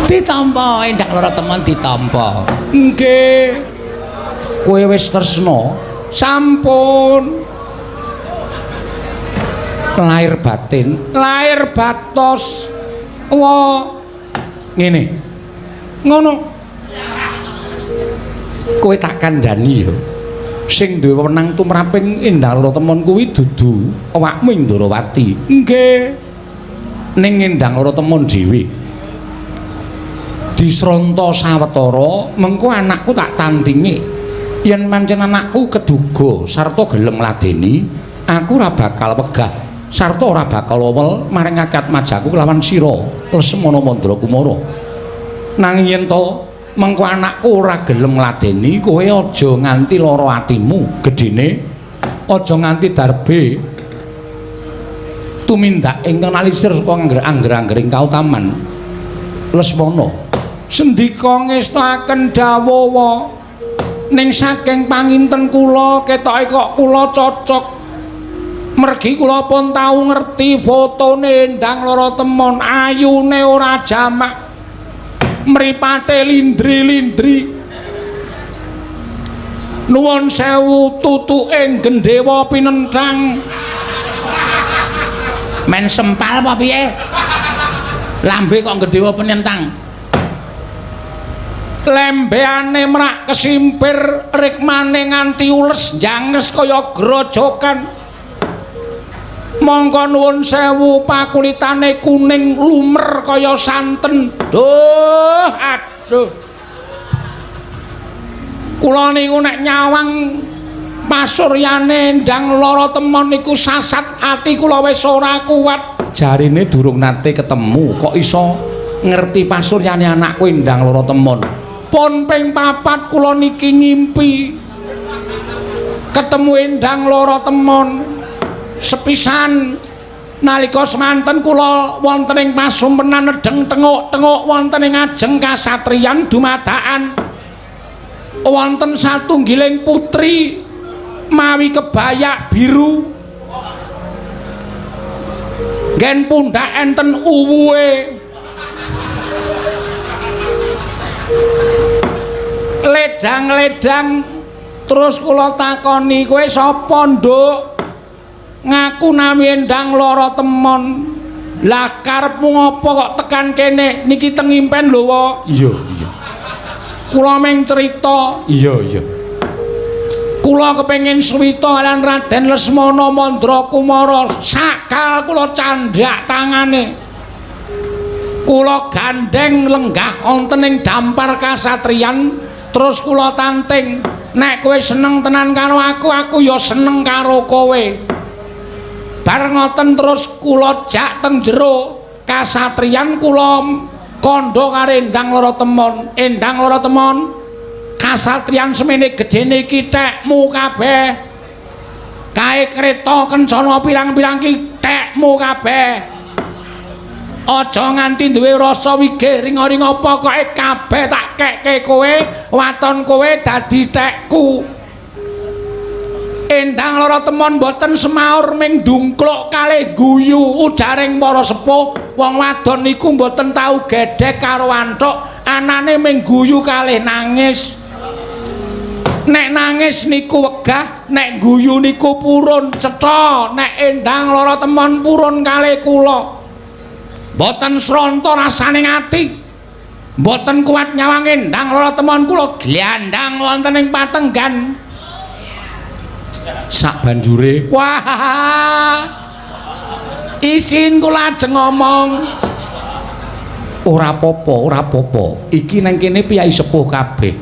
Ditampa Endang Lara Temon ditampa. Nggih. Kowe wis tresna? Sampun. Lahir batin, lahir batos. Wa ngene. Ngono. Kowe tak kandhani ya. Sing duwe wewenang tumraping Endang Lara Temon kuwi dudu awakmu ing Ndarawati. Nggih. Ning Endang Lara Temon dhewe. Disronta sawetara mengko anakku tak tandingi. Yen pancen anakku keduga sarta gelem ngladeni, aku ora bakal wegah sarta ora bakal wewel maring akad majaku kelawan sira Lesmana Mandra Kumara. Nanging yen to mengko anakku ora gelem ngladeni, kowe aja nganti lara atimu gedhene, aja nganti darbe tumindak ingkang nalisir saka angger-anggering kautaman. Lesmana sendika ngestakaken dawuh, ning saking panginten kula ketoke kok kula cocok. Mergi kula pun tau ngerti fotone Endang Lara Temon, ayune ora jamak, mripate lindri-lindri. Nuwun sewu tutuke gendhewa pinenthang. Men sempal apa piye? Lambe kok gendhewa pinenthang. Lembeane mrak kesimpir, rikmane nganti ules njanges kaya grojokan. Mongko nuwun sewu pakulitane kuning lumer kaya santen. Duh, aduh. Kula niku nek nyawang pasuryane Endang Lara Temon niku sasat ati kula wis ora kuat. Jarine durung nate ketemu kok iso ngerti pasuryane anakku Endang Lara Temon. Pun ping papat kula niki ngimpi ketemu Endang Lara Temon. Sepisan nalika semanten kula wonten ing pasumpenan nedheng tenguk-tenguk wonten ing ajeng kasatriyan dumadakan wonten satunggiling putri mawi kebayak biru, nggen pundhak enten uwuhe, ledang-ledang. Terus kula takoni, kowe sapa nduk? Ngaku nami Endang Lara Temon. Lah karepmu ngopo kok tekan kene? Niki teng impen lho, wa. Iya, iya. Kula meng crita. Iya, iya. Kula kepengin suwita lan Raden Lesmana Mandra Kumara. Sakal kula candhak tangane. Kula gandheng lenggah wonten ing dampar kasatriyan, terus kula tanting, nek kowe seneng tenan karo aku, aku ya seneng karo kowe. Bareng ngoten terus kula jak teng jero kasatriyan kula kandha karo Endang Lara Temon. Endang Lara Temon, kasatriyan semene gedene iki tekmu kabeh. Kae kreta kencana pirang-pirang ki tekmu kabeh. Aja nganti duwe rasa wigih ringa-ringa, pokoke kabeh tak kekke kowe, waton kowe dadi tekku. Endang Lara Temon mboten semaur ming ndungkluk kalih guyu ujaring para sepuh. Wong wadon niku mboten tau gedhek karo antuk, anane ming guyu kalih nangis. Nek nangis niku wegah, nek guyu niku purun cetha. Nek Endang Lara Temon purun kalih kula. Mboten sronta rasane ati. Mboten kuat nyawang Endang Lara Temon kula glandang wonten ing patenggan. Sak banjure, wah, isin kula ajeng ngomong. Ora apa-apa, ora apa-apa. Iki nang kene piyai sepuh kabeh.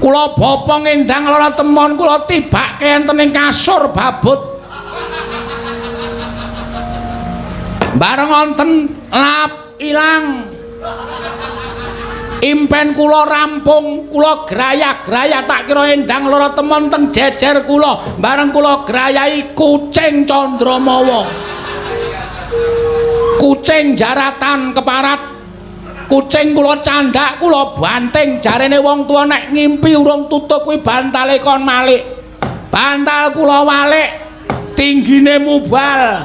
Kula bopong Endang Lara Temon kula tibake enten ing kasur babut. Bareng wonten lap ilang. Impen kula rampung, kula grayah-grayah tak kira Endang Lara Temon teng jejer kula. Bareng kula grayahi kucing Candramawa. Kucing jaratan keparat. Kucing kula candhak, kula banting. Jarene wong tuwa nek ngimpi urung tutuk kuwi bantale kon malik. Bantal kula walik, tinggine mubal.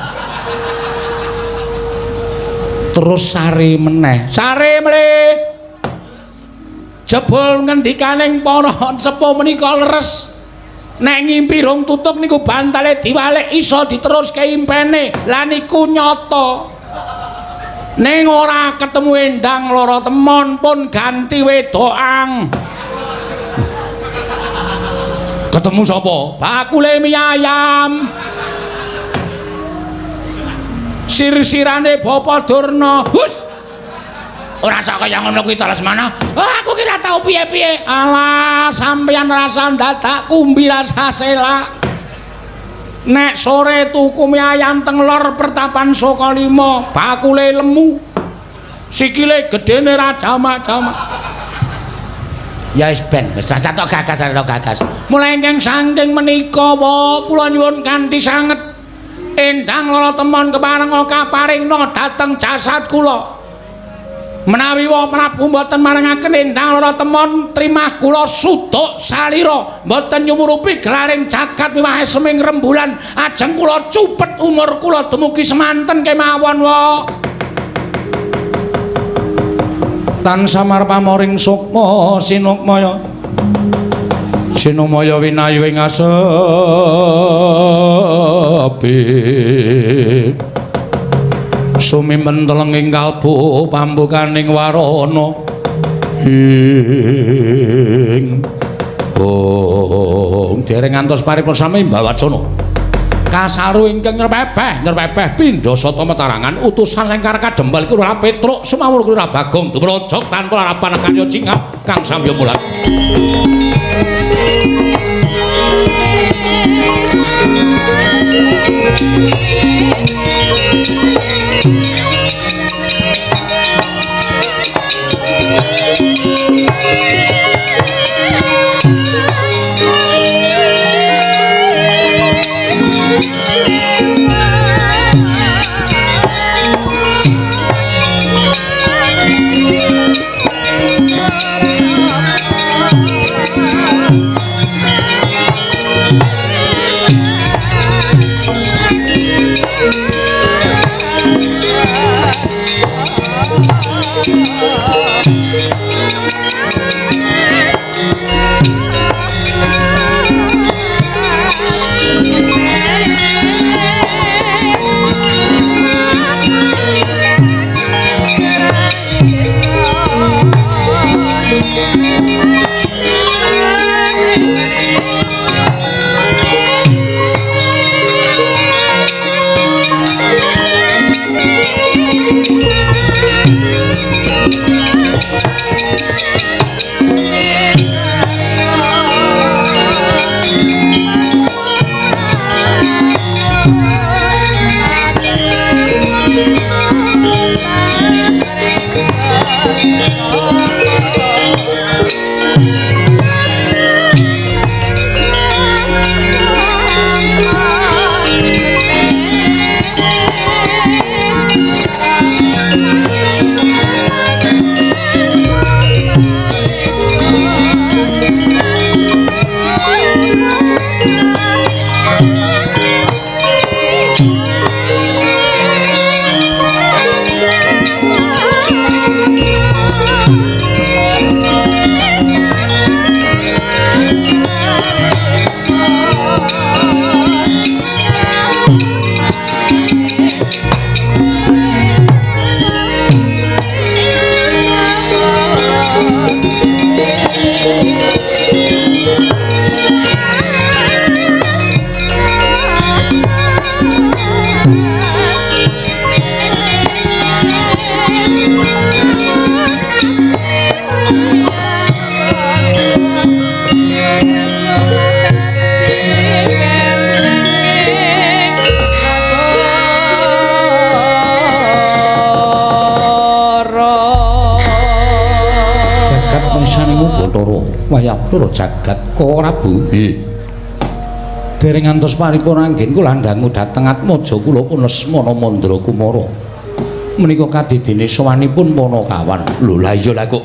Terus sare meneh. Sare mlih. Jebul ngendikaning para sepuh menika leres. Nek ngimpi rong tutuk niku bantale diwalik iso diteruske impene. Lah niku nyata. Ning ora ketemu Endang Lara Temon pun ganti wedokang. Ketemu sapa? Bakule mie ayam. Sir-sirane Bapa Durna. Hus. Ora sak kaya ngono kuwi ta Lesmana. Oh, aku ki ora tau piye-piye. Alah, sampeyan rasa dadak kumbi rasa selak. Nek sore tuku mie ayam teng lor pertapan Sukalima, bakule lemu. Sikile gedene ra jamak-jamak. Ya wis ben, wis rasa tok gagas, tok gagas. Mulai ingkang saking menika wa kula nyuwun kanthi sanget Endang Lara Temon kepareng kaparingna dhateng jasad kula. Menawi wa Prabu mboten marengaken Endang Lara Temon trimah kula suduk salira mboten nyumurupi gelaring jagat miwah eseming rembulan, ajeng kula cupet umur kula dumugi semanten kemawon wa. Tan samar pamoring sukma sinukmaya sinumaya winayu ing asepi sumimen telenging kalbu pambukaning warana ing bong dereng ngantos paripurna sami mbawacana kasaru ingkang nyrepepeh nyrepepeh pindha sata metarangan utusan lengkar kadempel Lurah Petruk sumawur Lurah Bagong dumrojok tanpa larapan karya cingap kang samya mulat. Wayah Pura jagat Koko Prabu. Nggih. Dereng ngantos paripurna anggen kula dangu dhateng atmaja kula pun Lesmana Mandra Kumara. Menika kadidene sowanipun Panakawan. Lho lah iya lah kok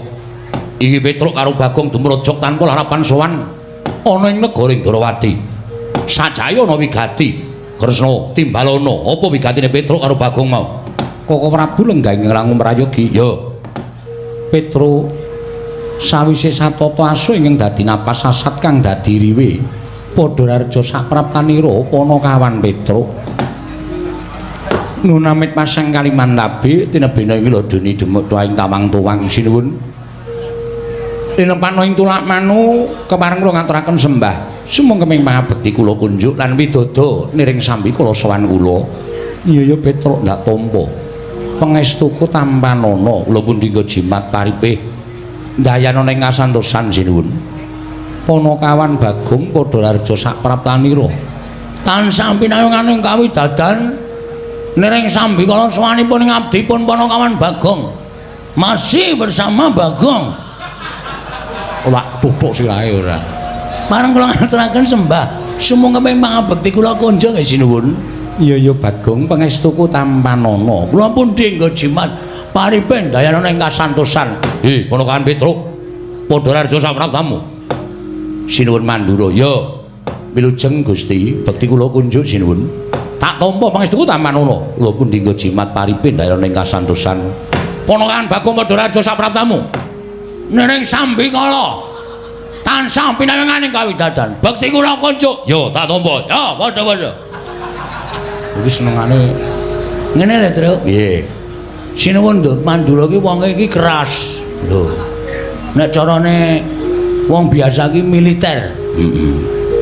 iki Petruk karo Bagong dumrojok tanpa larapan sowan ana ing negara Ndrawati. Sajaya ana wigati. Kresna timbalana apa wigatine Petruk karo Bagong mau? Koko Prabu lenggah ing langkung prayogi. Ya. Petruk sawise satata asu ingkang dadi napas sasat kang dadi riwe padha raja sapraptanira Panakawan Petruk. Nunamit pasang Kalimantabe tinebena ing ladoni demuk tuaing tawang tuwang sinuwun. Tinempano ing tulak manu kepareng kula ngaturaken sembah. Sumangga pangabekti kula kunjuk lan widodo niring sambi kula sowan kula. Iya ya Petruk ndak tampa. Pangestuku tampanana kula pundi nggo jimat paripih. Ndayana ing kasantosan sinuwun. Panakawan Bagong padha raja sapraptanira. Tansah pinayunganing kawidadan niring sambi kala sowanipun ing abdipun Panakawan Bagong. Masih bersama Bagong. Ora tutuk sirahe ora. Pareng kula ngaturaken sembah. Sumangga ing pangabekti kula kunjung nggih sinuwun. Iya ya Bagong pangestuku tampanana. Kula pundi nggo jimat paripen dayana ing kasantosan. Hi, Panakawan Petruk. Padha raja sapraptamu. Sinuwun Mandura. Ya. Wilujeng Gusti, bekti kula kunjuk sinuwun. Tak tampa pangestuku tampanana. Kula pundi nggo jimat paripen dayana ing kasantosan. Panakawan Bagong padha raja sapraptamu. Niring sambi kala tansah pinawenganing kawidadan. Bekti kula kunjuk. Ya, tak tampa. Ya, padha-padha. Iki senengane ngene lho, Truk. Nggih. Sinuwun lho, Mandura ki wonge iki keras. Lho. Nek carane wong biasa ki militer. Heeh.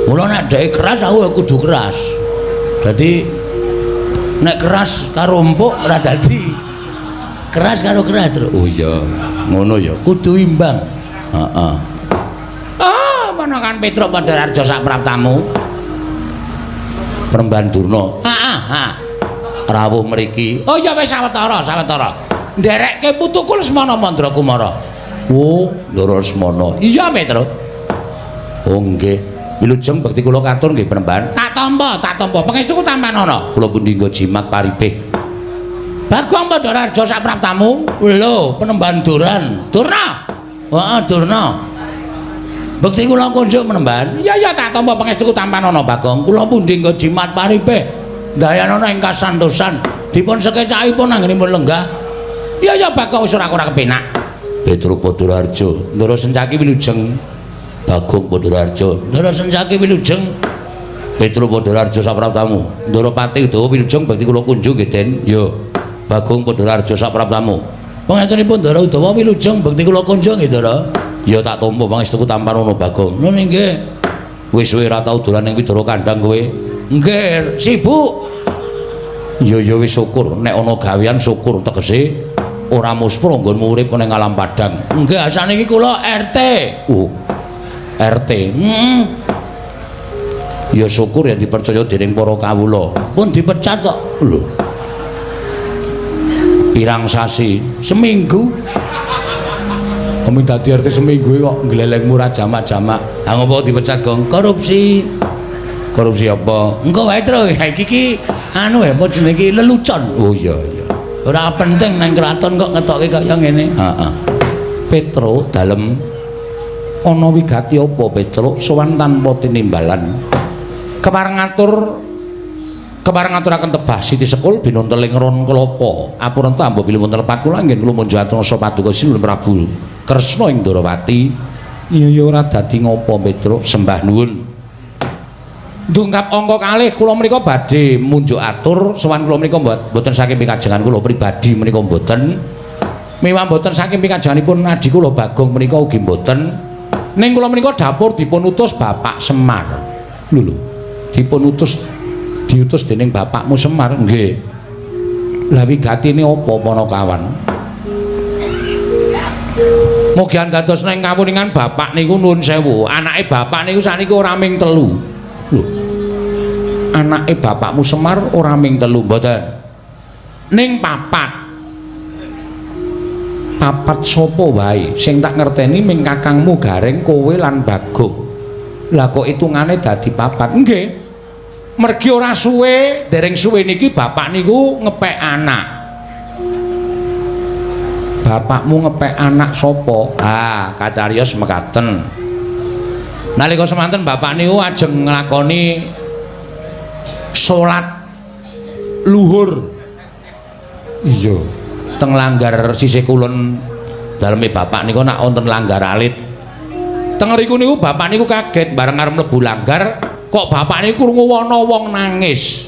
Mula nek dheke keras aku ya kudu keras. Dadi nek keras karo empuk ora dadi. Keras karo keras, Truk. Oh iya, ngono ya. Kudu imbang. Heeh. Ah, Panakawan Petruk padha raja sapraptamu. Premban Durna. Heeh, ha. Rawuh mriki. Oh ya wis sawetara, sawetara. Nderekke putuku Lesmana Mandra Kumara. Oh, Ndara Lesmana. Iya, Petruk. Oh nggih. Wilujeng bekti kula katur nggih Premban. Tak tampa, tak tampa. Pangestuku tampanana. Kula pundi nggo jimat paripih. Bagong padha raja sapraptamu. Lho, Penemban Duran. Durna. Heeh, Durna. Bekti kula kunjuk Penemban. Iya ya tak tampa pangestuku tampanana Bagong. Kula pundi nggo jimat paripih. Ndayanana ing kasantosan. Dipun sekecakipun anggenipun lenggah. Iya ya Bagong wis ora ora kepenak. Petruk Padha Raja, Ndara Sencaki wilujeng. Bagong Padha Raja, Ndara Sencaki wilujeng. Petruk Padha Raja sapraptamu. Ndara Pati Udawa wilujeng bekti kula kunjuk nggih Den. Ya. Bagong Padha Raja sapraptamu. Pangestunipun Ndara Udawa wilujeng bekti kula kunjuk nggih Ndara. Ya tak tampa pangestuku tampanana Bagong. Nun nggih. Wis suwe ora tau dolan ning Widara Kandang kowe. Nggih, sibuk. Ya ya wis syukur nek ana gawean syukur tegese ora muspro nggonmu urip ning alam padang. Nggih, asane iki kula RT. Oh. RT. Heeh. Ya syukur ya dipercaya dening para kawula. Pun dipecat kok. Lho. Pirang sasi? Seminggu. Kami dadi RT seminggu kok nglelengmu ra jamak-jamak. Ha ngopo dipecat, Gong? Korupsi. Korupsi apa? Engko wae, Tru. Iki ki anu ya apa jenenge iki lelucon. Oh iya iya. Ora penting nang kraton kok ngetoke kaya ngene. Heeh. Petruk dalem ana wigati apa Petruk sowan tanpa tinimbalan. Kepareng ngatur kepareng ngaturaken tebah Siti Sekul binunteling ron klapa. Apurenta ambo bilih wonten lepat kula anggen kula munjuk atur paduka Sinuwun Prabu Kresna ing Ndrawati. Iya ya ora dadi ngopo Petruk sembah nuwun. Dungkap angka kalih kula menika badhe munjuk atur sowan kula menika mboten saking pikajengan kula pribadi menika mboten. Miwah mboten saking pikajenganipun adhi kula Bagong menika ugi mboten. Ning kula menika dapur dipun utus Bapak Semar. Lho lho. Dipun utus diutus dening bapakmu Semar. Nggih. Lah wigatine apa Panakawan? Mugi dados ning kawuningan bapak niku nuwun sewu. Anake bapak niku sakniki ora ming telu. Lho. Anake bapakmu Semar ora ming telu mboten. Ning papat. Papat sapa wae? Sing tak ngerteni ming kakangmu Gareng, kowe lan Bagong. Lah kok hitungane dadi papat? Nggih. Mergi ora suwe, dereng suwe niki bapak niku ngepek anak. Bapakmu ngepek anak sapa? Ah, kacariyos mekaten. Nalika semanten bapak niku ajeng nglakoni salat luhur. Iya. Teng langgar sisih kulon daleme bapak niku nak wonten langgar alit. Teng riku niku bapak niku kaget bareng arep mlebu langgar kok bapak niku krungu ana wong nangis.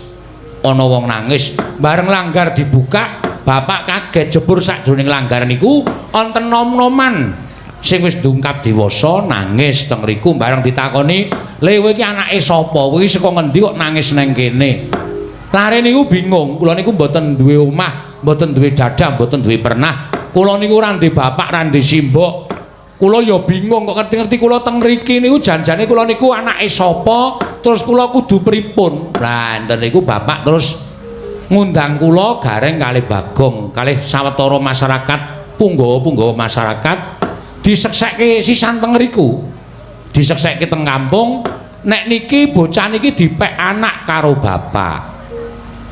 Ana wong nangis. Bareng langgar dibuka, bapak kaget jebur sakjroning langgar niku wonten nom-noman sing wis ndungkap dewasa nangis teng riku. Bareng ditakoni, "Le kowe iki anake sapa? Kowe iki saka ngendi kok nangis nang kene?" Lare niku bingung, kula niku mboten duwe omah, mboten duwe dadah, mboten duwe pernah. Kula niku ora ndek bapak, ora ndek simbok. Kula ya bingung kok ngerti-ngerti kula teng mriki niku janjane kula niku anake sapa, terus kula kudu pripun? Lah enten niku bapak terus ngundang kula Gareng kalih Bagong, kalih sawetara masyarakat, punggawa-punggawa masyarakat diseksekke sisan teng ngriku. Diseksekke teng kampung, nek niki bocah niki dipek anak karo bapak.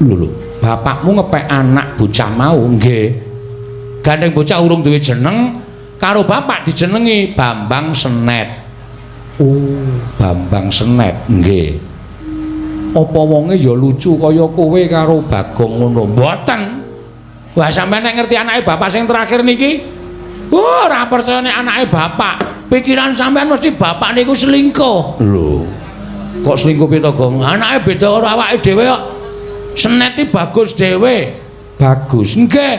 Lho lho, bapakmu ngepek anak bocah mau? Nggih. Gandeng bocah urung duwe jeneng, karo bapak dijenengi Bambang Senet. Oh, Bambang Senet. Nggih. Apa wonge ya lucu kaya kowe karo Bagong ngono? Mboten. Wah, sampeyan nek ngerti anake bapak sing terakhir niki, oh, ora percaya nek anake bapak. Pikiran sampeyan mesti bapak niku selingkuh. Lho. Kok selingkuh piye to, Gong? Anake beda karo awake dhewe kok. Senet iki bagus dhewe. Bagus. Nggih.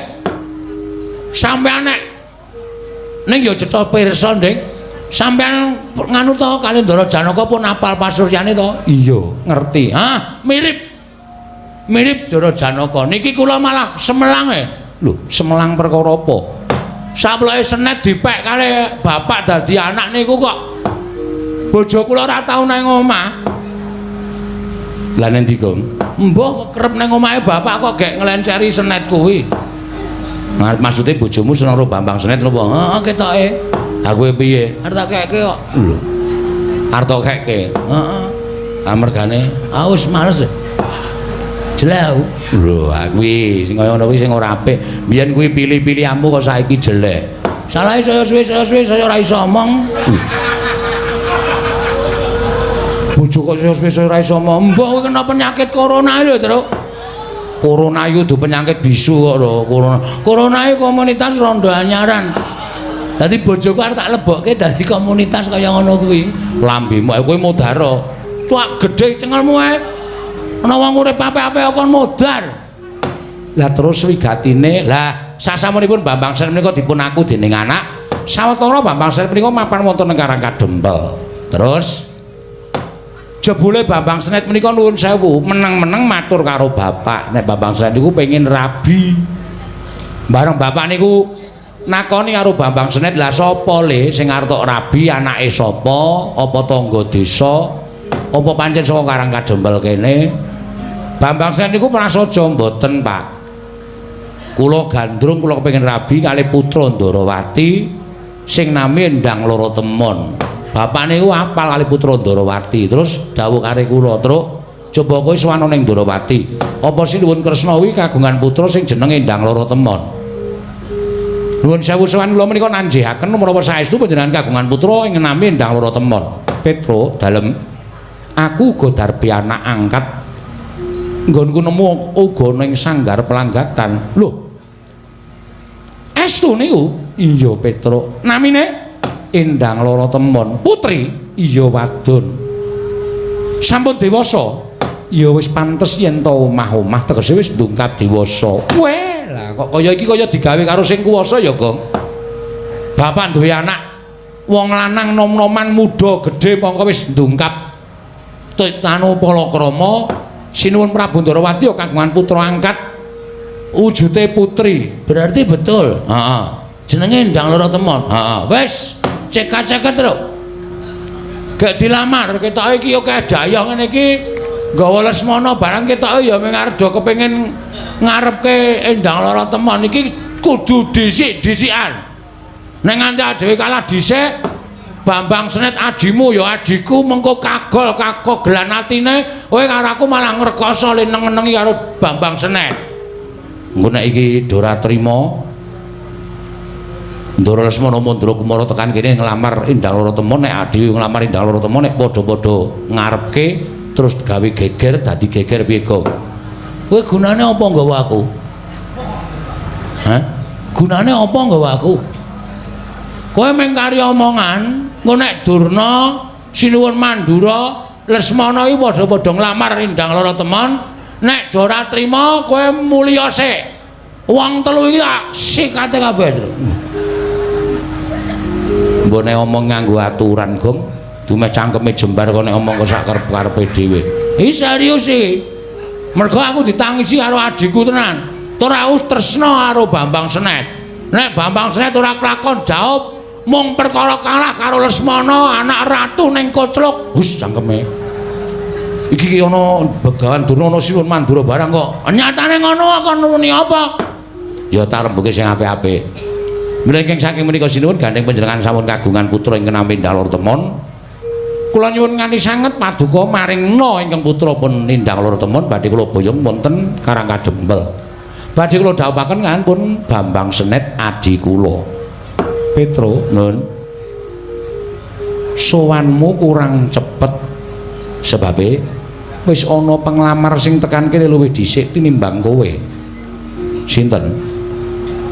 Sampeyan nek ning ya cetha pirsa, Dik. Sampeyan nganu to kali Ndara Janaka pun apal pasuryane to? Iya, ngerti. Hah, mirip. Mirip Ndara Janaka. Niki kula malah semelang e. Lho, semelang perkara apa? Saploke Senet dipek kali bapak dadi anak niku kok bojo kula ora tau nang omah. Lah nendi, Gong? Mbah kerep nang omahe bapak kok gek nglenceri Senet kuwi. Maksude bojomu seneng karo Bambang Senet lho apa? Heeh, ketoke. Ha kowe piye? Arep tak keke kok. Lho. Arep tak keke. Heeh. Amergane ah wis males. Jelek aku. Lho, kuwi sing kaya ngono kuwi sing ora apik. Biyen kuwi pilih-pilihanmu kok saiki jelek. Salahe saya suwe saya ora iso omong. Bojo kok saya suwe saya ora iso omong. Mbah kowe kena penyakit corona lho, Truk. Corona iku dudu penyakit bisu kok lho, corona. Corona iku komunitas rondo anyaran. Dadi bojoku arep tak lebokke dadi komunitas kaya ngono kuwi. Lambemu kowe modar. Cuak gedhe cengelmu ae. Ana wong urip apik-apik kon modar. Lah terus wigatine, lah sasampunipun Bambang Senet menika dipun aku dening anak, sawetara Bambang Senet menika mapan wonten ing Karang Kadempel. Terus jebule Bambang Senet menika nuwun sewu, meneng-meneng matur karo bapak, nek Bambang Senet niku pengin rabi. Bareng bapak niku nakoni karo Bambang Senet, lah sapa le sing arep tok rabi, anake sapa, apa tangga desa, apa pancen saka Karang Kadempel kene? Bambang Senet niku prasaja, mboten, Pak. Kula gandrung kula kepengin rabi kali putra Ndarawati sing nami Endang Loro Temon. Bapak niku apal kali putra Ndarawati, terus dawuh kare kula, "Truk, coba kowe sowan ning Ndarawati. Apa Sinuwun Kresna kuwi kagungan putra sing jenenge Endang Loro Temon?" Nuwun sewu sowan kula menika nanjihaken menapa saestu panjenengan kagungan putra ing nami Endang Loro Temon. Petro, dalem aku uga darbi anak angkat nggonku nemu uga ning sanggar pelanggatan. Lho. Estu niku? Iya, Petro. Namine Endang Loro Temon. Putri? Iya, wadon. Sampun dewasa? Ya wis pantes yen to omah-omah tegese wis ndungkap dewasa. Weh, lah kok kaya iki kaya digawe karo sing kuwasa ya, Gong. Bapak duwe anak wong lanang nom-noman muda gedhe mongko wis ndungkap tanu palakrama. Sinuwun Prabu Ndarawati ya kagungan putra angkat wujute putri. Berarti betul. Heeh. Jenenge Endang Loro Temon. Heeh. Wis, cekak-ceket, Truk. Gek dilamar, ketoke iki ya kedaya ngene iki nggawa Lesmana barang ketoke ya mung arep do kepengin ngarepke Endang Loro Temon iki kudu dhisik-dhisikan. Nek nganti dhewe kalah dhisik, Bambang Senet ajimu ya ajiku mengko kagol kakogelan atine, kowe karo aku malah ngrekoso le neng-nengi karo Bambang Senet. Engko nek iki Dora trima, Ndara Lesmana Mandra Kumara tekan kene nglamar Endang Loro Temon, nek adhewe nglamar Endang Loro Temon nek padha-padha ngarepke terus gawe geger dadi geger piye, Gong? Kowe gunane apa nggawa aku? Hah? Gunane apa nggawa aku? Kowe mung kari omongan, engko nek Durna, Sinuwun Mandura, Lesmana iki padha-padha nglamar Endang Loro Temon, nek Dora trima kowe mulya sik. Wong telu iki tak sikate kabeh. Mbok nek omong nganggo aturan, Gong. Dumeh cangkeme jembar kok nek omong kok sak karep-karepe dhewe. Iki serius iki. Mergo aku ditangisi karo adhiku tenan. Tur aku tresna karo Bambang Senet. Nek Bambang Senet ora kelakon jawab mung perkara kalah karo Lesmana anak ratu ning Koclok. Hus cangkeme. Iki ki ana Begawan Durna ana Sinuwun Mandura barang kok. Nyatane ngono kok nuni apa? Ya tak rembuke sing apik-apik. Mila ingkang saking menika sinuwun gandeng panjenengan sampun kagungan putra ingkang nami Endang Loro Temon. Kula nyuwun nganti sanget paduka maringna ingkang putra pun Endang Loro Temon badhe kula boyong wonten Karang Kadempel. Badhe kula dhawuhaken ngan pun Bambang Senet adi kula. Petro, nun. Sowanmu kurang cepet sebabe wis ana penglamar sing tekan kene luwih dhisik tinimbang kowe. Sinten?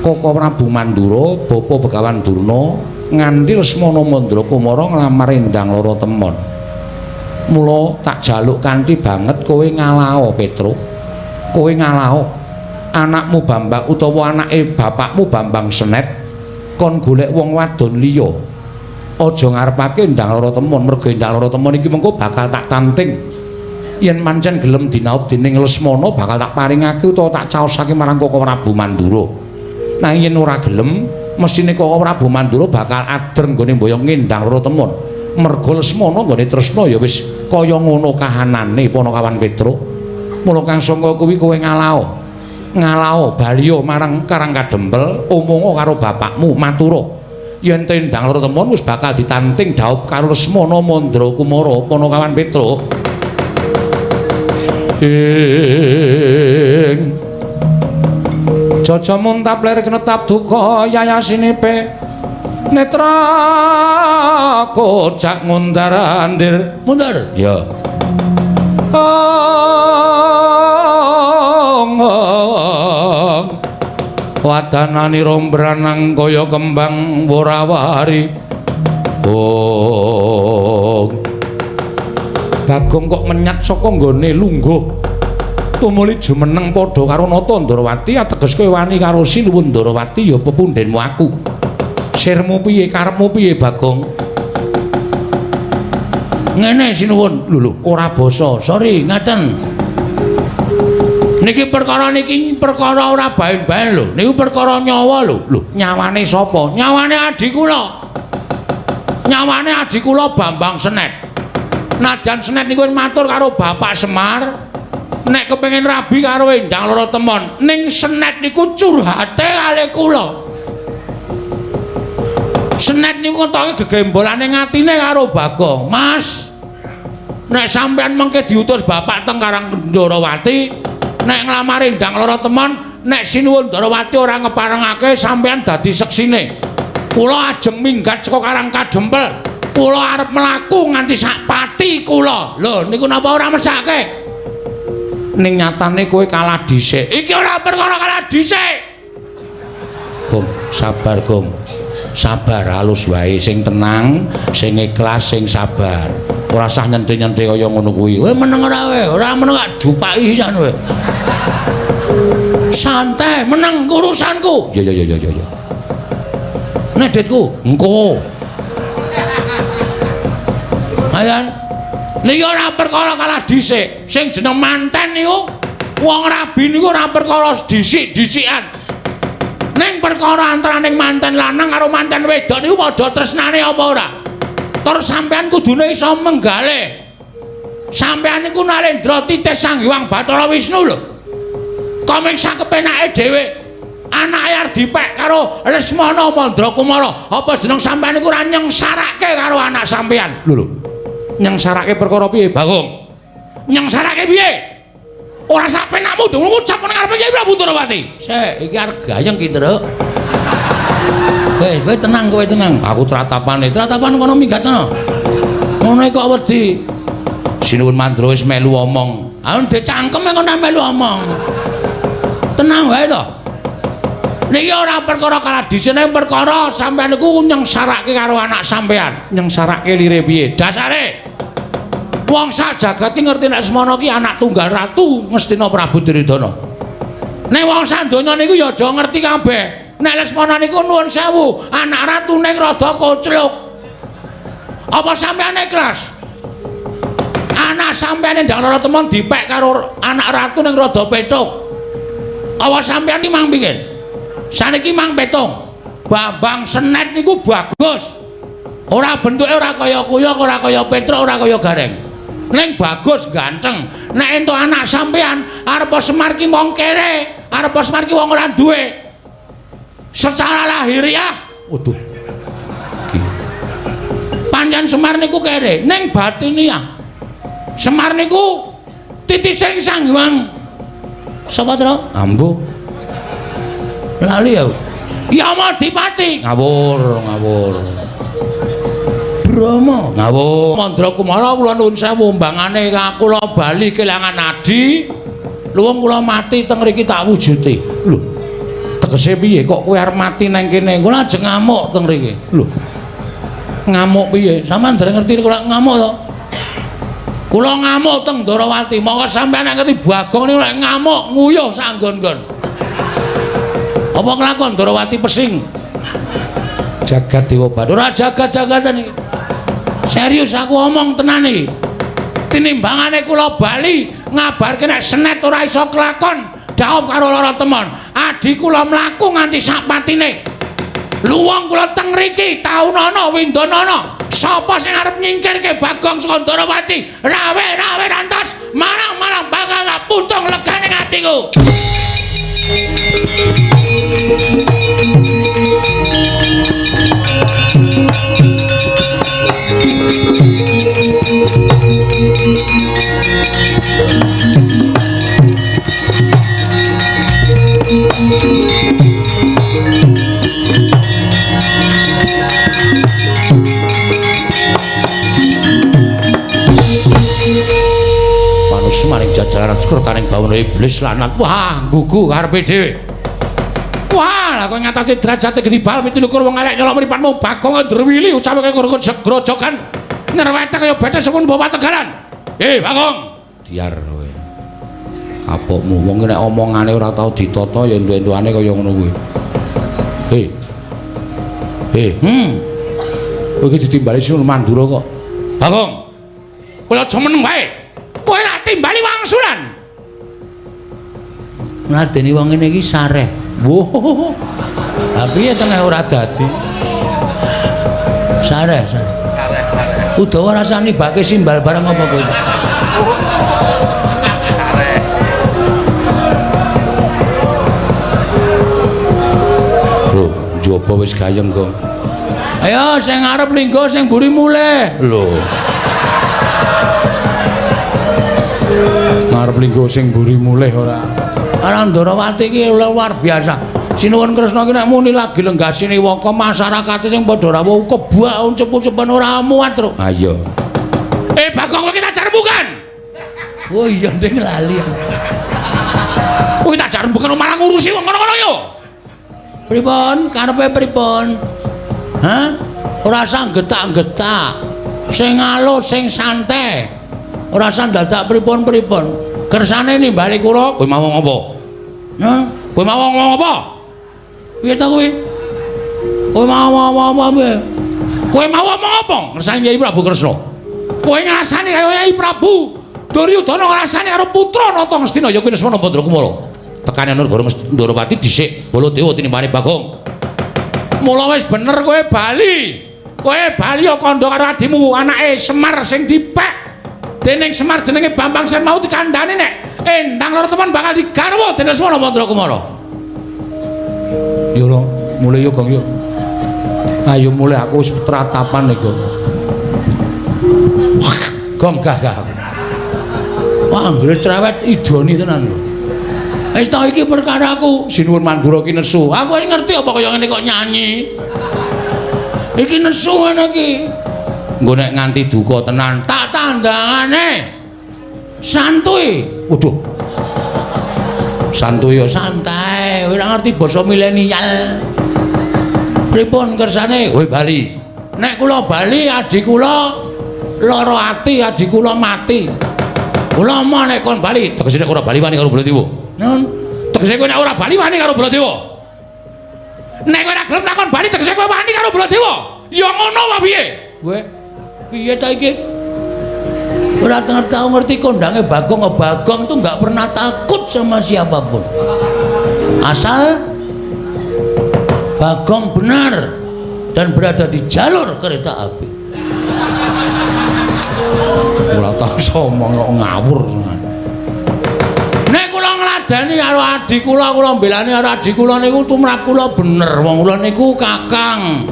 Koko Prabu Mandura, Bapa Begawan Durna, nganti Lesmana Mandra Kumara nglamar Endang Loro Temon. Mula tak jaluk kanthi banget kowe ngalao, Petro. Kowe ngalao anakmu Bambang utawa anake bapakmu Bambang Senet kon golek wong wadon liya. Aja ngarepake Endang Loro Temon, mergo Endang Loro Temon iki mengko bakal tak tanting. Yen mancen gelem dinaup dening Lesmana bakal tak paringake utawa tak caosake marang Koko Prabu Mandura. Nanging yen ora gelem, mesthine Koko Prabu Mandura bakal ader nggone mboyong Endang Loro Temon. Mergo Lesmana nggone tresna ya wis kaya ngono kahanane Panakawan Petruk. Mula kang sangka kuwi kowe ngalao. Ngalao baliya marang Karang Kadempel, omonga karo bapakmu matura. Yen Endang Loro Temon wis bakal ditanting dhaup karo Lesmana Mandra Kumara Panakawan Petruk. Ing Jaja muntap lir kenetap duka yayasinipe netra kocak ngundar andir mundur ya. Wadanani rombranang kaya kembang worawari. Oh. Bagong kok menyat saka nggone lungguh. Tumuli jumeneng padha karo Nata Ndrawati ateges kowe wani karo Sinuwun Ndrawati ya pepundhenmu aku. Sirmu piye karepmu piye Bagong? Ngene Sinuwun, lho lho ora basa. Sorry, ngaten. Niki perkara niki perkara ora baen-baen lho. Niku perkara nyawa lho. Lho, nyawane sapa? Nyawane adhi kula. Nyawane adhi kula Bambang Senet. Najan Senet niku matur karo Bapak Semar, nek kepengin rabi karo Endang Loro Temon, ning Senet niku curhate kalih kula. Senet niku ketoke gegembolane ngatine karo Bagong. Mas, nek sampean mengke diutus bapak teng Karang Ndrawati, nek nglamar Endang Loro Temon, nek Sinuwun Ndrawati ora ngeparengake sampean dadi seksine. Kula ajeng minggat saka Karang Kadempel. Kula arep mlaku nganti sak pati kula. Lho niku napa ora mesake? Ning nyatane kowe kalah dhisik. Iki ora perkara kalah dhisik. Gong, sabar Gong. Sabar halus wae, sing tenang, sing ikhlas, sing sabar. Ora usah nyente-nyente kaya ngono kuwi. Kowe meneng ora kowe? Ora meneng tak jupaki sisan kowe. Santai, meneng urusanku. Ya ya ya ya ya. Nek ditku, engko. Ayan. Niki ora perkara kalah dhisik. Sing jeneng manten niku wong rabi niku ora perkara dhisik-dhisikan. Ning perkara antaraning manten lanang karo manten wedok niku padha tresnane apa ora? Tur sampean kudune iso menggalih. Sampean niku Narendra titih Sang Hyang Bathara Wisnu lho. Komeng sakepenake dhewe. Anake arep dipek karo Lesmana Mandrakumara. Apa jeneng sampean iku ora nyengsarake karo anak sampean? Lho lho. Nyengsarake perkara piye, Bagong? Nyengsarake piye? Ora sak penakmu dong ngucap nang ngarepe Kyai Prabu Ndorowati. Sik, iki arep gayeng ki, Truk. Wis, kowe tenang, kowe tenang. Aku tratapane, tratapan kono minggat kono. Ngono kok wedi. Sinuwun Mandra wis melu omong. Ah ndek cangkem kono melu omong. Tenang wae to. Niki ora perkara kaladisene, perkara sampean niku nyengsarake karo anak sampean. Nyengsarake lire piye? Dasare wong sak jagat ki ngerti nek Semana ki anak tunggal ratu Ngastina Prabu Duryudana. Nek wong sak donya niku ya aja ngerti kabeh. Nek Lesmana niku nuwun sewu, anak ratu ning rada kocluk. Apa sampean ikhlas? Anak sampean ndang lara temon dipek karo anak ratu ning rada petuk. Apa sampean iki mang piye? Saniki mang petung. Bambang Senet niku bagus. Ora bentuke ora kaya kuyok, ora kaya petruk, ora kaya gareng. Ning bagus ganteng. Nek entuk anak sampean arep Semar ki wong kere, arep Semar ki wong ora duwe. Secara lahiriah, waduh. Pancen Semar niku kere, ning batiniah. Semar niku titising Sang Hyang. Sapa, Tru? Ambo. Lali ya. Yamadipati. Ngawur, ngawur. Brahma. Ngawur. Mandrakumara kula nuwun sewu mbangane kula bali kelangan adi. Luwung kula mati teng mriki tak wujude. Lho. Tegese piye kok kowe arep mati nang kene? Kula ajeng ngamuk teng mriki. Lho. Ngamuk piye? Sampeyan dereng ngerti kula ngamuk to? Kula ngamuk teng Ndorowati. Monggo sampeyan nek ngerti Bagong niku nek ngamuk nguyuh sak nggon-nggon. Apa kelakon Ndorowati pesing? Jagat Dewa Bathara. Ora jagat-jagatan iki. Serius aku omong tenan iki. Tinimbangane kula bali ngabarke nek Senet ora iso kelakon, dhaup karo lara temon. Adi kula mlaku nganti sak patine. Luwung kula teng mriki taunana windanana. Sapa sing arep nyingkirke Bagong saka Ndorowati? Rawe-rawe rantos, marang-marang bakal putung legane atiku. Manus maring jajaran sekretaring bawana iblis lanat. Wah, gugu karepe dhewe. Wah, lah kowe ngatasi derajate gedhi bal 27 wong elek nyolok mripatmu Bagong ndrewili ucape kaya grojogan nyerwete kaya bethe sepun bawa tegalan. Bagong, diar kowe. Kapokmu wong nek omongane ora tau ditata ya entu-entuane kaya ngono kuwi. Kowe iki ditimbali Sinuwun Mandura kok. Bagong. Kowe aja meneng wae. Kowe tak timbali wangsulan. Ngladeni wong ngene iki sareh. Wah. Lah piye to nek ora dadi? Sareh, sareh. Sareh, sareh. Udawa rasane bake simbal barang apa kowe? Sareh. Lho, njaba wis gayeng, Gong. Ayo sing arep linggo sing mburi mulih. Lho. Ngarep linggo sing mburi mulih ora. Ora Ndorowati iki luar biasa. Sinuwun Kresna iki nek muni lagi lenggasine waka masyarakate sing padha rawuh kebak uncup-uncupan ora muat, Truk. Ha iya. Bagong kowe kita jar bukan. Oh iya nding lali. Kowe tak jar bukan malah ngurusi wong kono-kono yo. Pripun? Karepe pripun? Hah? Ora usah getak-getak. Sing alus, sing santai. Ora usah dadak pripun-pripun. Kersane nimbali kula, kowe mau ngomong apa? Hah? Kowe mau ngomong apa? Piye ta kowe? Kowe mau ngomong apa piye? Kowe mau ngomong apa? Ngersane Kyai Prabu Kresna. Kowe ngrasani kaya Kyai Prabu Duryudana ngrasani karo putra Nata Ngastina ya kuwi Lesmana Bandrakumara. Tekane Negara Ndorowati dhisik Baladewa tinimbane Bagong. Mula wis bener kowe bali. Kowe bali ya kandha karo adimu anake Semar sing dipek dening Semar jenenge Bambang Sen mau dikandhani nek endang loro temen bakal digarwa dening Lesmana Bandrakumara. Yo lho, mulih yo Gong yo. Ayo mulih aku wis tratapan iki. Gong gah gah aku. Wah, anggere cerewet idoni tenan lho. Wis ta iki perkara aku Sinuwun Mandura ki nesu. Aku wis ngerti apa kaya ngene kok nyanyi. Iki nesu ngene iki. Engko nek nganti duka tenan tak tandangane. Santuy. Waduh. Santuy ya santai, ora ngerti basa milenial. Pripun kersane? Kowe bali. Nek kula bali adi kula lara ati, adi kula mati. Kula moh nek kon bali, tegese nek ora bali wani karo Baladewa. Nun, tegese kowe nek ora bali wani karo Baladewa. Nek kowe ora gelem takon bali tegese kowe wani karo Baladewa. Ya ngono wae piye? Kowe piye ta iki? Ora tau ngerti kondange Bagong. Bagong tuh nggak pernah takut sama siapapun. Asal Bagong benar dan berada di jalur kereta api. Ora tau somong kok ngawur. Nek kula ngladeni karo adi kula, kula mbelani karo adi kula niku tumrap kula bener. Wong kula niku kakang.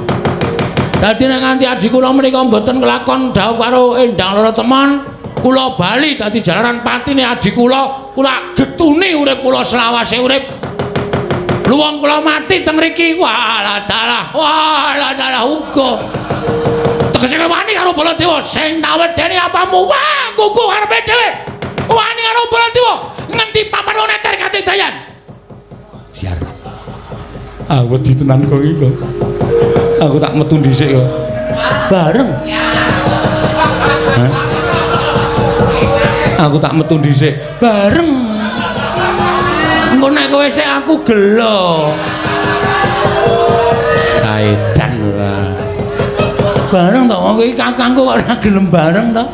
Dadi nek nganti adi kula menika mboten kelakon dhawuh karo Endang Loro Temon, kula bali dadi jalaran patine adi kula, kula getuni urip kula selawase urip. Luwung kula mati teng mriki, walah dalah, walah dalah uga. Tegese wani karo Baladewa sing tak wedeni apamu, wah kuku karepe dhewe. Wani karo Baladewa ngendi papan neter katidayan. Diar. Ah wedi tenan kok iki kok. Aku tak metu dhisik kok. Bareng. Hah? Aku tak metu dhisik. Bareng. Engko nek kowe sik aku gelo. Saedan ora. Bareng to wong iki kakangku kok ora gelem bareng to.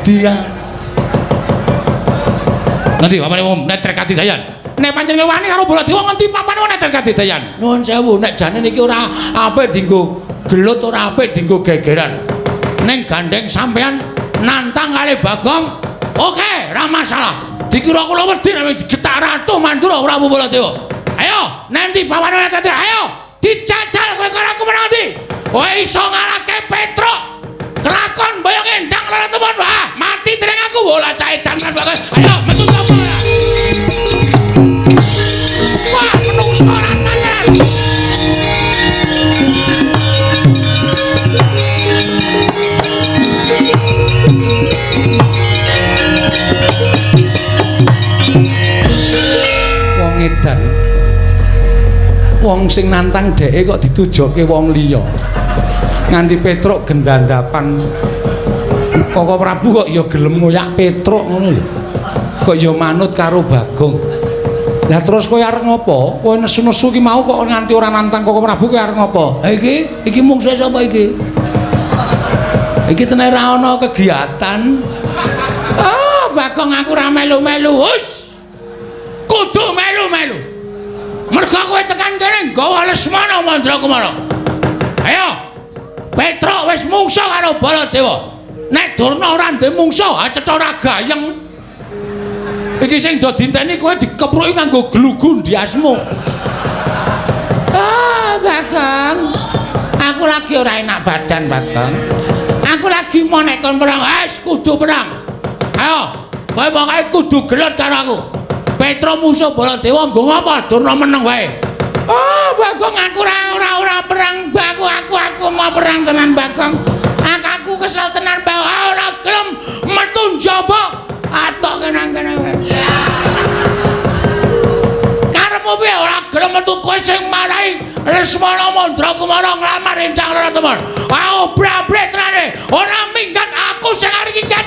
Dia. Ngendi papane wong neter katidayan? Nek pancen wani karo Baladewa ngendi papane wong neter katidayan? Nuwun sewu, nek jane niki ora apik dienggo gelut, ora apik dienggo gegeran. Ning gandeng sampean nantang kali Bagong, oke, ora masalah. Dikira kula wedi nek digetak Ratu Mandura Prabu Baladewa. Ayo, nanti pawane neter, ayo dijajal kowe karo aku menang ndi? Kowe iso ngalahke Petruk. Kelakon boyong Endang Loro Temon. Wah, mati dereng aku bola caedan kan bagus. Ayo metu sapa ora? Wah, menungso ora tenan. Wong edan. Wong sing nantang dheke kok ditujokke wong liya. Nganti Petruk gendandapan. Koko Prabu kok ya gelem ngoyak Petruk ngono lho. Kok ya manut karo Bagong. Lah terus kowe arep ngopo? Kowe nesu-nesu ki mau kok nganti ora nantang Koko Prabu kowe arep ngopo? Ha iki, iki mungsuhe sapa iki? Iki tenan ora ana kegiatan. Ah, Bagong aku ora melu-melu. Hus. Kudu melu-melu. Mergo kowe tekan kene nggawa Lesmana Mandrakumara. Ayo. Petruk wis mungsuh karo Baladewa. Nek Durna ora ndek mungsuh, ha cetha ora gayeng. Iki sing do dinteni kowe dikepruki nganggo glugu ndiasmu. Ah, Bagong. Aku lagi ora enak badan, Bagong. Aku lagi mau nek kon perang, wis kudu perang. Ayo, kowe pokoke kudu gelut karo aku. Petruk mungsuh Baladewa nggo ngapa Durna meneng wae. Oh, Bagong aku ora perang, aku mau perang tenan Bagong. Aku kesel tenan Bagong, ora gelem metu njaba. Atok kenang-kenang. Karepmu piye ora gelem metu kowe sing marai Lesmana Mandrakumara nglamar Endang Loro Temon. Ah, obrak-abrik tenane. Ora minggat aku sing arep minggat.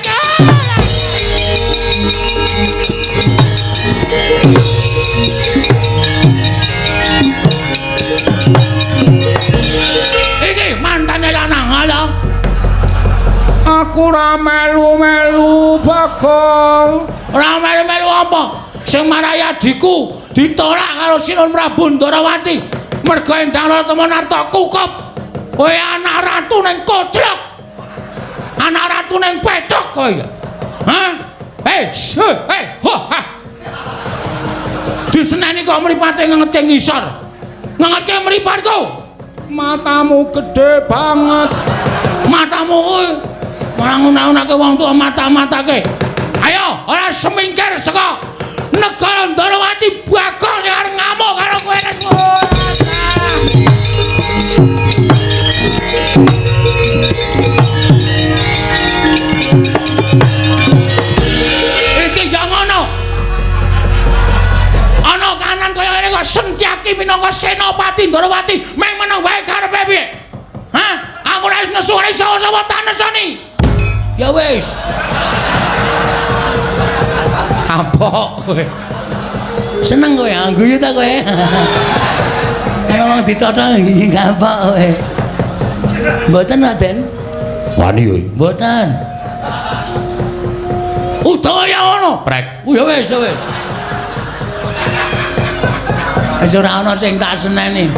Iki mantane lanang ala. Aku ora melu-melu Bagong. Ora melu-melu apa? Sing marai adhiku ditolak karo Sinun Prabu Ndarawati. Mergo Endang Loro Temon arta kukup. Kowe anak ratu ning koclok. Anak ratu ning pethok kowe. Hah? Eh, ho ha. Diseneni kok mripate ngengetke ngisor. Ngengetke mripatku. Matamu gedhe banget. Matamu kuwi ora ngunah-unahke wong tuwa mata-matake. Ayo, ora semingkir saka negara Ndorowati Bagong sing arep ngamuk karo kowe Lesmana. Iki ya ngono. Ana kanan kaya ngene kok Setyaki minangka Senopati Ndorowati meng meneng wae karepe piye? Hah? Aku ora wis nesu ora iso sapa tak nesoni. Ya wis. Kapok kowe. Seneng kowe, guyu ta kowe? Kalau wong ditotong kapok kowe. Mboten, Raden. Wani kowe. Mboten. Utawa ya ngono, prek. Ya wis, ya wis. Wis ora ana sing tak seneni.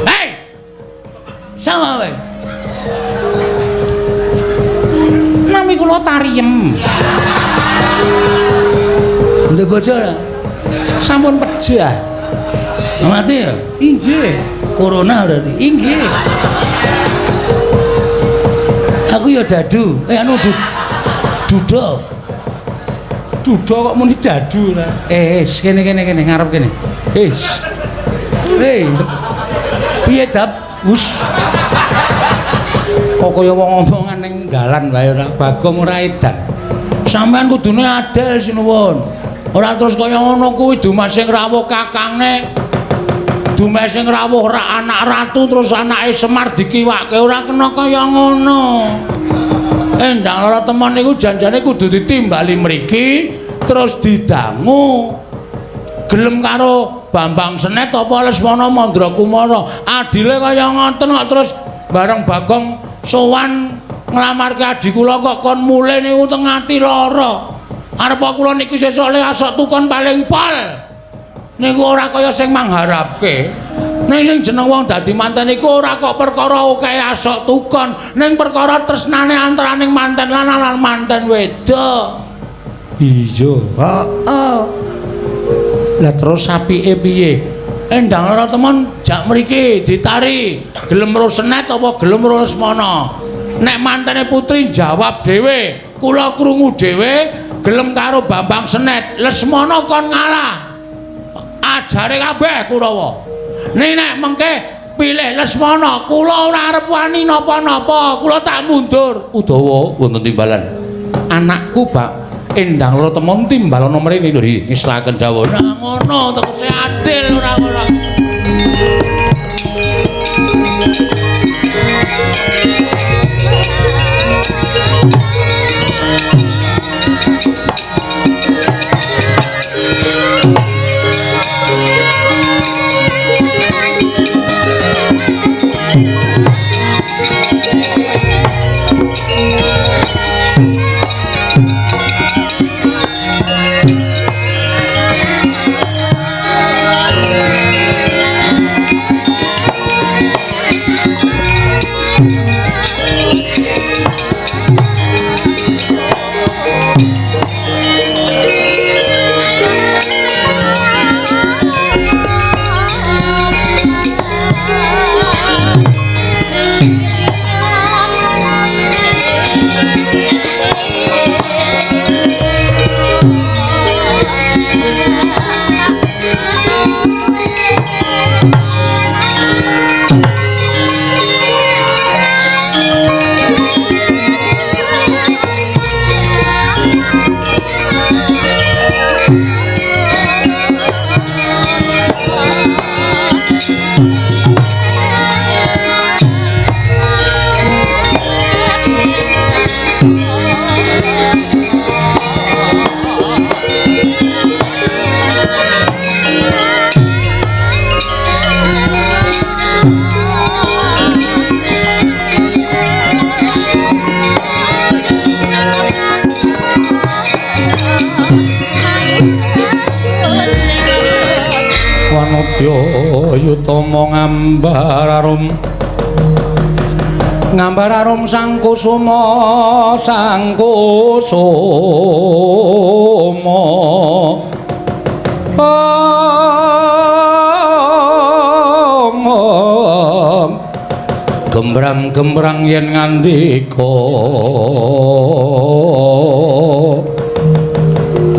Hei! Sama kowe. Nami kula Tariem. Ndek bojo ora? Sampun pejah. Mati ya? Inggih. Corona berarti. Inggih. Aku ya dadu. Anu duda. Duda kok muni dadu ora? Kene kene kene ngarep kene. Wis. Piye dap? Wus. Kok kaya wong omongan ning dalan wae ora Bagong ora edan. Sampeyan kudune adil sinuwun. Ora terus kaya ngono kuwi dumeh sing rawuh kakangne. Dumeh sing rawuh ra anak ratu terus anake Semar dikiwake ora kena kaya ngono. Endang lara temon niku janjane kudu ditimbali mriki terus didangu. Gelem karo Bambang Senet apa Lesmana Mandrakumara. Adile kaya ngoten kok terus bareng Bagong sowan nglamarke adi kula kok kon mulih niku teng ati lara. Arep kula niki sesuk le asok tukon paling pol. Niku ora kaya sing mangharapke. Ning sing jeneng wong dadi manten iku ora kok perkara akeh asok tukon, ning perkara tresnane antaraning manten lanang lan manten wedok. Iya. Heeh. Lah terus apike piye? Endang lara temon jak mriki ditari gelem ro Senet apa gelem ro Lesmana. Nek mantene putri jawab dhewe, kula krungu dhewe gelem karo Bambang Senet, Lesmana kon ngalah. Ajare kabeh Kurawa. Ning nek mengke pilih Lesmana, kula ora arep wani napa-napa, kula tak mundur. Udawa wonten timbalan. Anakku Bak Endang lara temon timbalana mrene lho ngeslaken dawuh. Nah ngono tegese adil ora ora. Yutama ngambar arum ngambar arum sang kusuma sang kusuma Gembrang-gembrang yen ngandika.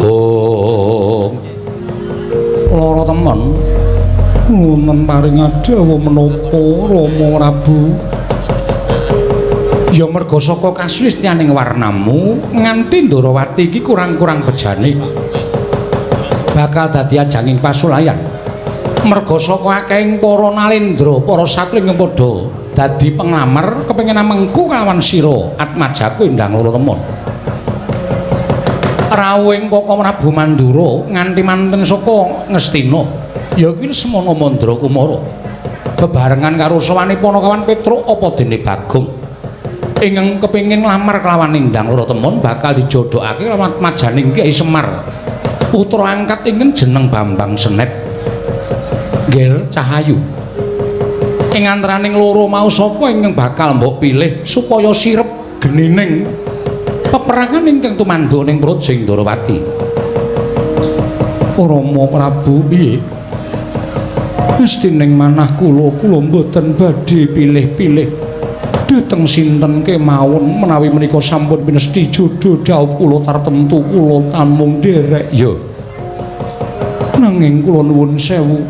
Oh. Lara temen. Nuwun paring dawuh menapa Rama Prabu? Ya merga saka kasuwistyaning warnamu nganti Ndorowati iki kurang-kurang bejane bakal dadi ajanging pasulayan. Merga saka akehing para nalendra, para satri ingkang padha dadi penglamar kepengin amengku kalawan sira atmajaku Endang Loro Temon. Rawuhing Kaka Prabu Mandura nganti manten saka Ngastina ya kuwi Semana Mandra Kumara bebarengan karo sawane Panakawan Petruk apa dene Bagong ingkang kepengin nglamar kelawan Endang Loro Temon bakal dijodhokake kelawan atmajaning Kyai Semar putra angkat ingkang jeneng Bambang Senep Ngger Cahayu. Ing antaraning loro mau sapa ingkang bakal mbok pilih supaya sirep genining peperangan ingkang tumanduk ning Praja Ndorowati? Rama Prabu piye? Mesti ning manah kula, kula mboten badhe pilih-pilih dhateng sinten kemawon menawi menika sampun pinesti jodho dhawuh kula tartemtu kula tamung nderek. Ya. Nanging kula nuwun sewu,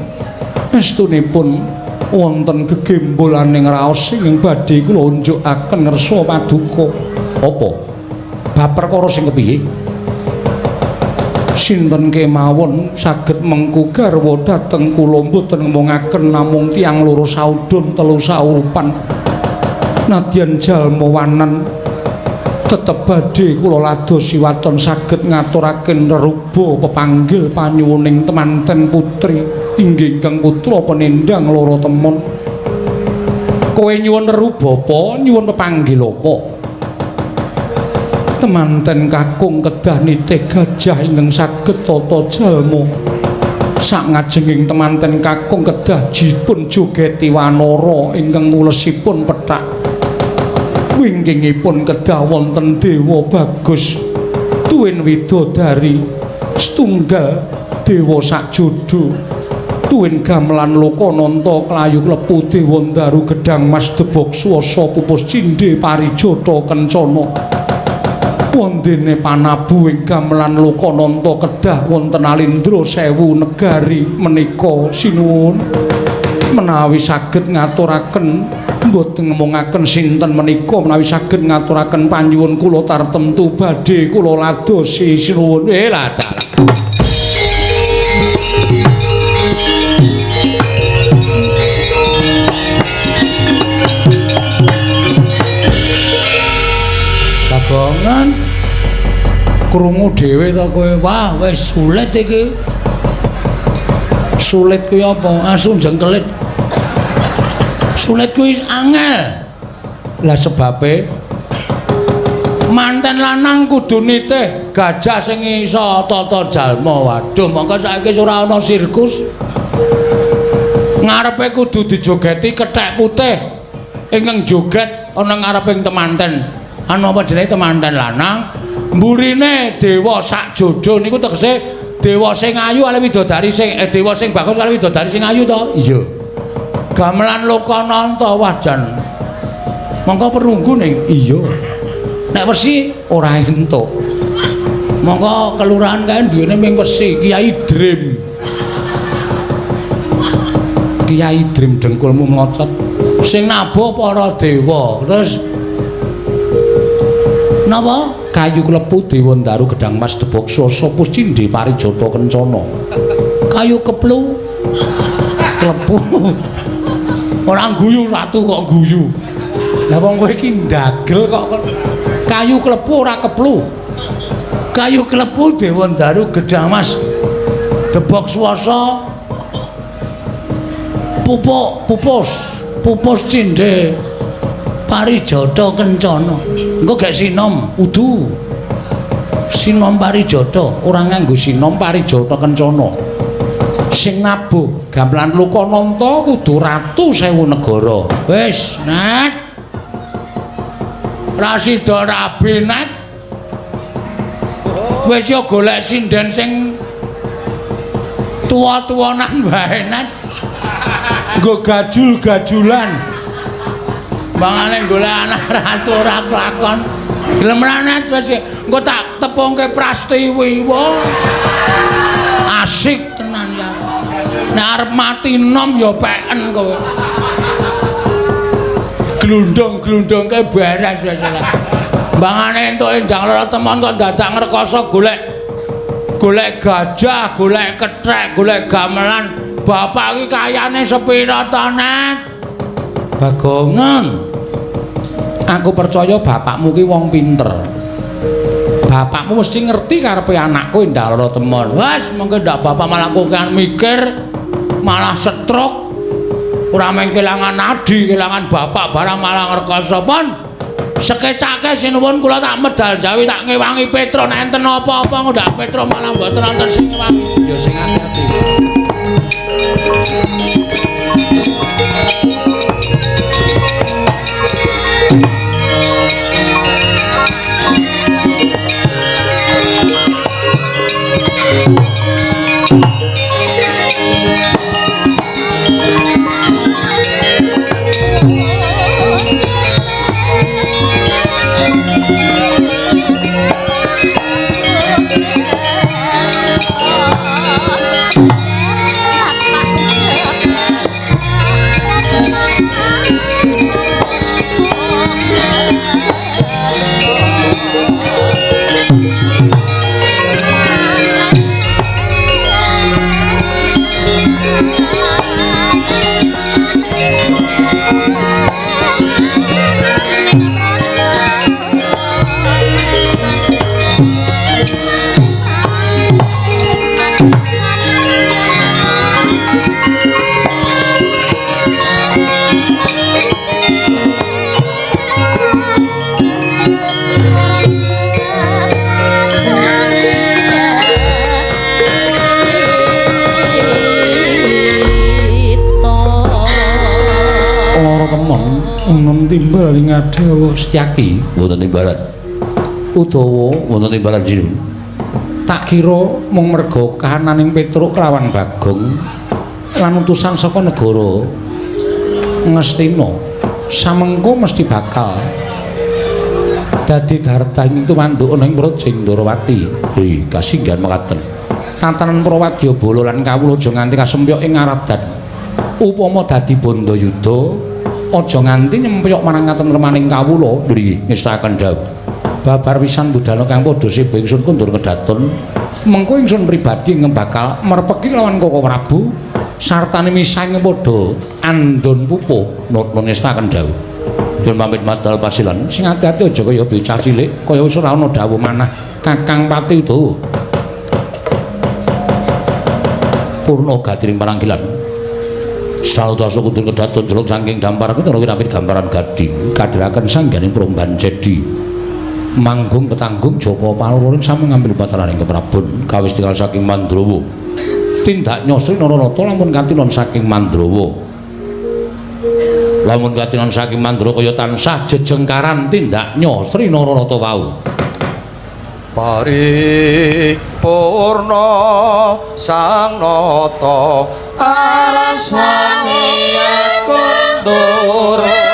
estunipun wonten gegembolaning raos ingkang badhe kula unjukaken ngersa paduka. Apa? Bab perkara sing kepiye? Sinten kemawon saged mengku garwa dhateng kula mboten ngomongaken namung tiyang loro saudon telu saurupan. Nadyan jalma wanan tetep badhe kula ladosi waton saged ngaturaken reruba pepanggil panyuwuning temanten putri inggih ingkang putra penendang Loro Temon. Kowe nyuwun reruba apa? Nyuwun pepanggil apa? Temanten kakung kedah nitih gajah ingkang saged tata jalma. Sakngajenging temanten kakung kedah dipun jogeti wanara ingkang ngulesipun pethak. Wingkingipun kedah wonten dewa bagus tuwin widodari setunggal dewa sakjodo tuwin gamelan lokananta klayu klepu dewa ndaru gedang mas debok swasa pupus cindhe parijata kencana. Wondene panabu ing gamelan lokananta kedah wonten alindra sewu negari menika sinuwun. Menawi saged ngaturaken mboten ngomongaken sinten menika, menawi saged ngaturaken panyuwun kula tartemtu badhe kula ladosi sinuwun. Lah dalah. Bagongan krungu dhewe to kowe. Wah, wis sulit iki. Sulit kuwi apa? Asu jengkelit. Sulit kuwi angel. Lah sebabe manten lanang kudu nitih gajah sing iso tata jalma. Waduh, mongko saiki ora ana sirkus. Ngarepe kudu dijogeti kethek putih ingkang joget ana ngareping temanten. Anu apa jenenge temanten lanang? Mburine dewa sakjodo niku tegese dewa sing ayu kali widodari sing dewa sing bagus kali widodari sing ayu to? Iya. Gamelan Lokananta wah jan. Mongko perunggu ning. Iya. Nek wesi ora entuk. Mongko kelurahan kae duwene ming wesi Kiai Dream. Kiai Dream dengkulmu mlocot. Sing nabuh para dewa. Terus napa? Kayu klepu dewa ndaru gedang mas debok swasa pus cindhe parijata kencana. Kayu keplu klepu. Ora guyu ratu kok guyu. Lah wong kowe iki ndagel kok kayu klepu ora keplu. Kayu klepu dewa ndaru gedang mas debok swasa pupuk pupus pupus cindhe parijata kencana. Engko gek sinom udu. Sinom parijata ora nganggo sinom parijata kencana. Sing nabuh gamelan Lokananta kudu ratu sewu negara. Wis, Nek. Ra sida rabi, Nek. Wis ya golek sinden sing tuwa-tuwanan wae, Nek. Nggo gajul-gajulan. Bangane golek anak ratu ora kelakon. Gelem ra Net wis engko tak tepungke Prastiwi. Wah. Asik tenan ya. Nek arep mati nom ya peken kowe. Glundung-glundungke beres wis ora. Bangane entuk Endang Lara Temon kok dadak ngrekoso golek golek gajah, golek kethek, golek gamelan. Bapak iki kayane sepira to, Net? Bagongan. Aku percaya bapakmu ki wong pinter. Bapakmu mesti ngerti karepe anakku Endang Lara Temon. Wes, mengko ndak bapak malah kokean mikir, malah stroke. Ora mung kelangan adi, kelangan bapak barang malah ngrekoso pun. Sekecake sinuwun kula tak medal jawi tak ngewangi Petro nek enten apa-apa ndak Petro malah mboten wonten sing ngewangi. Ya sing ati-ati. Timbal ing Adawa Setyaki wonten timbalan. Udawa wonten timbalan jirim. Tak kira mung merga kahananing Petruk kelawan Bagong lan utusan saka negara Ngastina samengko mesti bakal dadi dartah ing tumanduk ana ing Praja Ndorowati. Hei, kasinggihan mekaten. Tatanan Prawadyabala lan kawula aja nganti kasempyok ing ngaradan. Upama dadi bandayuda aja nganti nyempyok marang katentremaning kawula. Nggih, ngestaken dawuh. Babar pisan budhana kang padha seba ingsun kundur kedaton. Mengko ingsun pribadi ingkang bakal merpeki lawan Koko Prabu sartane misah ing padha andon pupuh. Nut ngestaken dawuh. Nyuwun pamit madal pasilan. Sing ati-ati aja kaya bocah cilik, kaya wis ora ana dawuh manah Kakang Pati Udawa. Purna gadiring parangkilan. Saudasa kundur kedaton jeluk saking dampar ketara kinapit gambaran gading kadhiraken sangganing promban cedi. Manggung ketanggung Joko Palururing sami ngambil pateraning keprabon kawis tinggal saking Mandrawa. Tindak nyosri Naranata lamun katinon saking Mandrawa. Lamun katinon saking Mandrawa kaya tansah jejengkaran tindak nyosri Naranata wau. Paripurna sang nata arsane kundur.